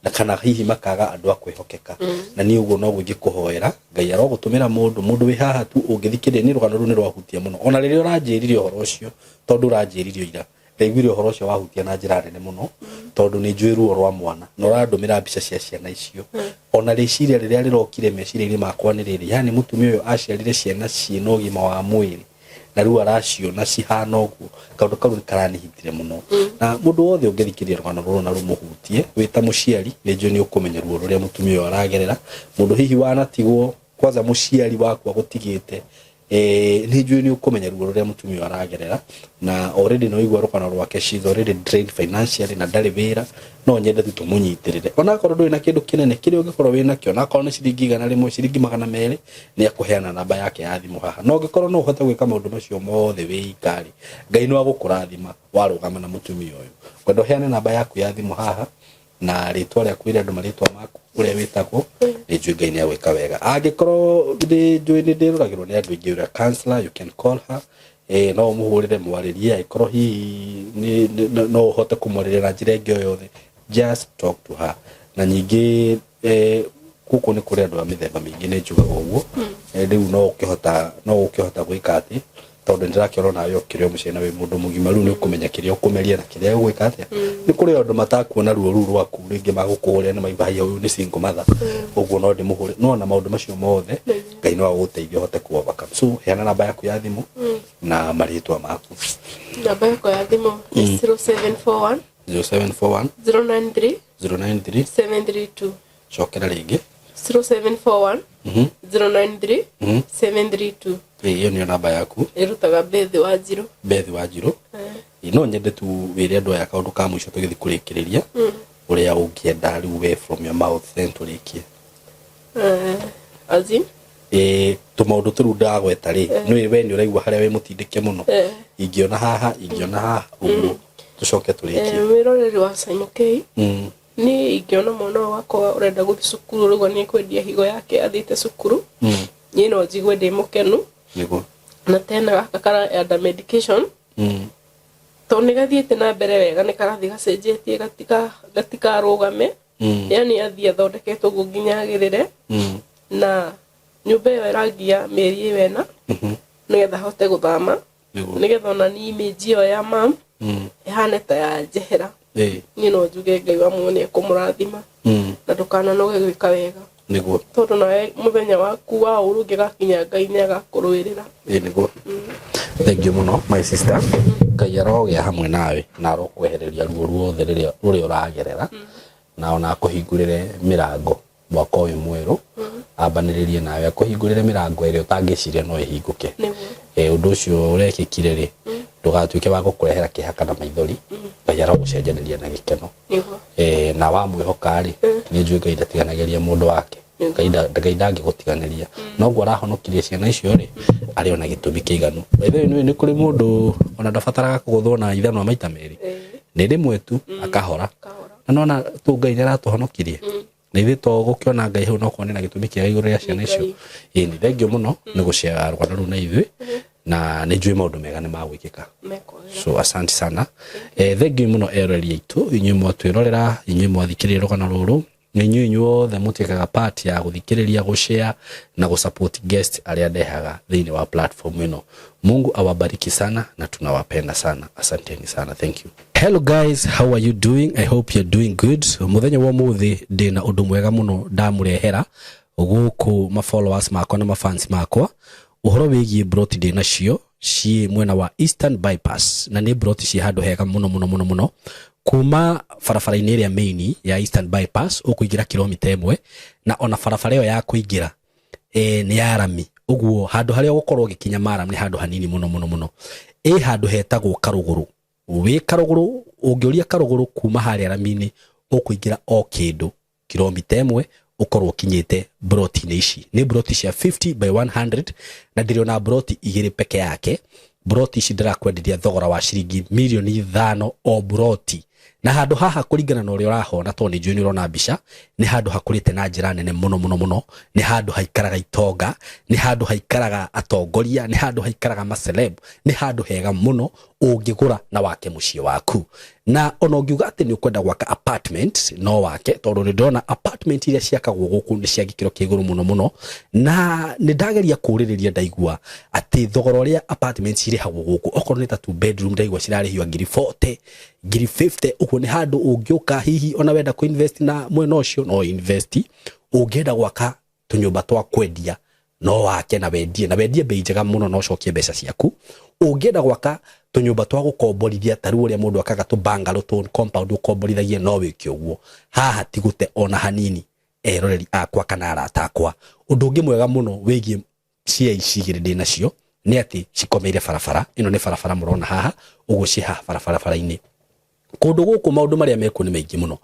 na kana hihi makaga andũ a kwĩhokeka. Na niĩ ũguo noguo ingĩkũhoera, Ngai arogũtũmĩra mũndũ wĩ haha tu ũngĩthikĩrĩria. Nĩ rũgano rũu nĩ rwahutia mũno, ona rĩrĩa ũranjĩrire ũhoro ũcio, tondũ ũranjĩrire ira, ndaiguire ũhoro ũcio wahutia na njĩra nene mũno, tondũ nĩ njũĩ ruo rwa mwana, na ũrandũmĩra mbica cia ciana icio. Ona rĩciria rĩrĩa rĩrokire meciria-inĩ makwa nĩ rĩrĩ, yani mũtumia ũyũ aciarire ciana ciĩna ũgima wa mwĩrĩ, na rĩu araciona cihana ũguo. Kaũndũ kau nĩ karanihitire mũno. Na mũndũ wothe ũngĩthikĩrĩria rũgano rũrũ na rũmũhutie wĩ ta mũciari, nĩ njũĩ nĩ ũkũmenya ruo rũrĩa mũtumia ũyũ aragerera. Mũndũ hihi wanatigwo, kwanza mũciari waku agũtigĩte, nĩ njũĩ nĩ ũkũmenya ruo rũrĩa mũtumia ũyũ aragerera. Na already no igua rũgano rwake, she's already drained financially na ndarĩ wĩra. No nyende tu tũmũnyitĩrĩre, onakorwo ndũrĩ na kĩndũ kĩnene, kĩrĩa ũngĩkorwo wĩ nakĩo, onakorwo nĩ ciringi 100, ciringi 200. Nĩ akũheana namba yake ya thimũ haha. No ũngĩkorwo no ũhote gwĩka maũndũ macio mothe wĩ ikarĩ, Ngai no agũkũrathima warũgama na mũtumia ũyũ. Ngwenda ũheane namba yaku ya thimũ haha na rĩtwa rĩaku, ĩre andũ marĩtwa maku, ũrĩa wĩtagwo. Nĩ njũĩ Ngai nĩ agwĩka wega. Angĩkorwo nĩ njũĩ nĩ ndĩroragĩrwo nĩ andũ aingĩ, ũrĩa counselor, you can call her, no ũmũhũrĩre mwarĩrie. Angĩkorwo hihi no ũhote kũmwarĩria na njĩra ĩngĩ o yothe, just talk to her. Na ningĩ gũkũ nĩ kũrĩ andũ a mĩthemba mĩingĩ, nĩ njugaga ũguo. Rĩu no ũkĩhota gwĩka atĩ, tondũ nĩ ndĩrakĩona nawe ũkĩrĩ o mũciĩ na wĩ mũndũ mũgima, rĩu nĩ ũkũmenya kĩrĩa ũkũmeria na kĩrĩa ũgwĩka atĩa. Nĩ kũrĩ andũ matakuona ruo rũu rwaku, rĩngĩ magũkũhũrĩra nĩ maigua, "Haiya, ũyũ nĩ single mother, ũguo no ndĩmũhũre." No ona maũndũ macio mothe, Ngai no agũteithie ũhote ku overcome. So heana namba yaku ya thimũ na marĩtwa maku. Namba yakwa ya thimũ nĩ 0741 0741 093 093 732. Cokera rĩngĩ. 0741 093 732. Ĩyo nĩyo namba yaku. Ĩrutaga Bethi wa Njirũ. Bethi wa Njirũ. No nyende tu wĩre andũ aya kaũndũ ka mũico tũgĩthiĩ kũrĩkĩrĩria, ũrĩa ũngĩenda rĩu we from your mouth, then tũrĩkie. As in? Tũmaũndũ tũrũ ndagweta rĩ, nĩ we nĩ ũraigua harĩa wĩ mũtindĩke mũno. Ingĩona haha ũguo tũcoke tũrĩkie. Mwĩroreri wa Simon K, niĩ ingĩona mwana ũyũ wakwa ũrenda gũthiĩ cukuru rĩu nĩ ekwendia higo yake athiĩte cukuru, niĩ no njigue ndĩ mũkenu. Na tena gaka kara under medication, tondũ nĩ gathiĩte na mbere wega, nĩ karathiĩ gacenjetie, gatikarũgame. Yani athiĩ athondeketwo ũguo nginya agĩrĩre. Na nyũmba ĩyo ĩrangia mĩeri ĩyo 4, nĩgetha ahote gũthama, nĩgetha ona ni image ĩyo ya mam ĩhane ta ya njehera. Niĩ no njuge Ngai wa muoyo nĩ ekũmũrathima, na ndũkananoge gwĩka wega, tondũ nawe mũthenya waku wa ũru ũngĩgakinya, Ngai nĩ agakũrũĩrĩra. Nĩguo. Thank you mũno, my sister. Ngai arogĩa hamwe nawe na arokwehereria ruo ruothe rĩrĩa rũrĩa ũragerera, na ona akũhingũrĩre mĩrango mwaka ũyũ mwerũ, ambanĩrĩrie nawe akũhingũrĩre mĩrango ĩrĩa ũtangĩciria no ĩhingũke. Ũndũ ũcio ũrekĩkire rĩ, ndũgatuĩke wa gũkũrehera kĩeha kana maithori. Ngai arogũcenjanĩria na gĩkeno. Na wamwĩhoka rĩ, nĩ njũĩ Ngai ndatiganagĩria mũndũ wake. Ngai ndangĩgũtiganĩria. Noguo arahonokirie ciana icio rĩ, arĩ ona gĩtũmi kĩiganu. By the way, nĩ kũrĩ mũndũ ona ndabataraga kũgũthwo na ithanwa maita merĩ, nĩ rĩmwe tu akahora. Kahora. Na nona tu Ngai nĩ aratũhonokirie, na ithuĩ to gũkĩona Ngai hau no kuone na gĩtũmi kĩega igũrũ rĩa ciana icio. Ĩĩ, nĩ thengio mũno nĩ gũcera rũgano rũu na ithuĩ. Na nĩ njũĩ maũndũ mega nĩ magwĩkĩka. Mekwagĩra. So asante sana, thank you mũno eroreri aitũ, inyuĩ mwatwĩrorera, inyuĩ mwathikĩrĩria rũgano rũrũ, na inyuĩ inyuothe mũtuĩkaga part ya gũthikĩrĩria, gũshare na gũsupport guest arĩa ndehaga thĩinĩ wa platform ĩno. Mungu awabariki sana na tunawapenda sana. Asanteni sana, thank you. Hello guys, how are you doing? I hope you're doing good. Mũthenya wa ũmũthĩ ndĩna ũndũ mwega mũno ndamũrehera gũkũ ma followers makwa na mafans makwa, ũhoro wĩgiĩ broti ndĩ nacio ciĩ mwena wa Eastern Bypass, na nĩ broti ciĩ handũ hega mũno mũno mũno mũno. Kuma barabara-inĩ ĩrĩa main ya Eastern Bypass ũkũingĩra kilomita 1, na ona barabara ĩyo ya kũingĩra nĩ ya rami, ũguo handũ harĩa ũgũkorwo ũgĩkinya maram nĩ handũ hanini mũno mũno mũno. Ĩ handũ hetagwo Karũgũrũ. Wĩ Karũgũrũ, ũngĩũria Karũgũrũ kuma harĩa rami-inĩ, ũkũingĩra o kĩndũ kilomita 1, ũkorwo ũkinyĩte broti-inĩ ici. Nĩ broti cia 50 by 100, na ndĩrĩ broti igĩrĩ peke yake. Broti ici ndĩrakwenderia thogora wa ciringi mirioni 5 o broti. Na handũ haha, kũringana na ũrĩa ũrahona, tondũ nĩ njũĩ nĩ ũrona mbica, nĩ handũ hakũrĩte na njĩra nene mũno mũno mũno. Nĩ handũ haikaraga itonga, nĩ handũ haikaraga atongoria, nĩ handũ haikaraga maceleb. Nĩ handũ hega mũno ũngĩgũra na wake mũciĩ waku. Na ona ũngiuga atĩ nĩ ũkwenda gwaka apartment, no wake, tondũ nĩ ndĩrona apartment iria ciakagwo gũkũ nĩ cia gĩkĩro kĩa igũrũ mũno mũno. Na nĩ ndageria kũũrĩrĩria, ndaigua atĩ thogora ũrĩa apartment cirĩhagwo gũkũ, okorwo nĩ ta two bedroom, ndaigua cirarĩhio ngiri 40, ngiri 50. Ũguo nĩ handũ ũngĩũka, hihi ona wenda kũ-invest na mwena ũcio, no invest. Ũngĩenda gwaka tũnyũmba twa kwendia, no wake na wendie, na wendie bei njega mũno na ũcokie mbeca ciaku. Ũngĩenda gwaka tũnyũmba twa gũkomborithia, ta rĩu ũrĩa mũndũ akaga tũ bungalow, tũ compound ũkomborithagie, no wĩke ũguo. Haha ti gũte ona hanini, eroreri akwa kana arata akwa. Ũndũ ũngĩ mwega mũno wĩgiĩ cia ici igĩrĩ ndĩ nacio nĩ atĩ cikomeire barabara ĩno. Nĩ barabara mũrona haha ũguo, ciĩ haha barabara-inĩ. Kũndũ gũkũ maũndũ marĩa mekuo nĩ maingĩ mũno.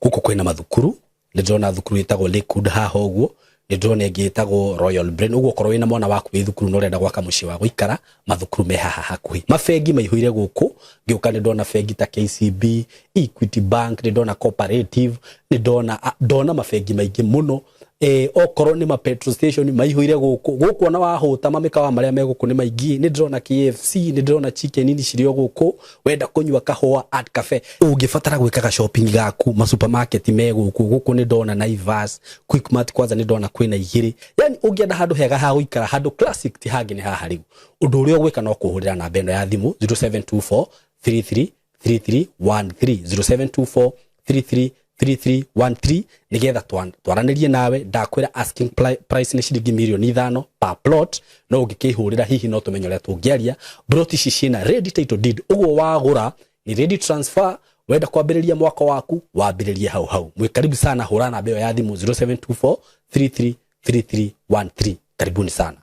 Gũkũ kwĩna mathukuru. Nĩ ndĩrona thukuru ĩtagwo Lakewood haha ũguo, nĩ ndĩrona ĩngĩ ĩtagwo Royal Brain. Ũguo okorwo wĩna mwana waku wĩ thukuru na ũrenda gwaka mũciĩ wa gũikara, mathukuru me haha hakuhĩ. Mabengi maihũire gũkũ. Ngĩũka nĩ ndona bengi ta KCB, Equity Bank, nĩ ndona Cooperative, nĩ ndona ndona mabengi maingĩ mũno. Okorwo nĩ ma petrol station maihũire gũkũ. Gũkũ ona wahũta, mamĩkawa marĩa me gũkũ nĩ maingĩ. Nĩ ndĩrona KFC, nĩ ndĩrona Chicken Inn cirĩ o gũkũ. Wenda kũnyua kahũa, Art Cafe. Ũngĩbatara gwĩkaga shopping gaku, ma supermarket me gũkũ. Gũkũ nĩ ndona Naivas, Quickmart, kwanza nĩ ndona kwĩna igĩrĩ. Yani ũngĩenda handũ hega ha gũikara, handũ classic, ti hangĩ nĩ haha. Rĩu ũndũ ũrĩa ũgwĩka no kũhũrĩra namba ĩno ya thimũ, 0724 33 3313, 0724 33 3313, nigetha twaranĩrie nawe. Ndakwĩra asking price nĩ ciringi mirioni 5 per plot, no ũngĩkĩhũrĩra hihi no tũmenye ũrĩa tũngĩaria. Plot ici ciĩna ready title deed, ũguo wagũra ni ready transfer. Wenda kwambĩrĩria mwaka waku, wambĩrĩrie hau hau. Mwĩ karibu sana. Hũra namba ĩyo ya thimũ, 0724 33 3313. Karibuni sana.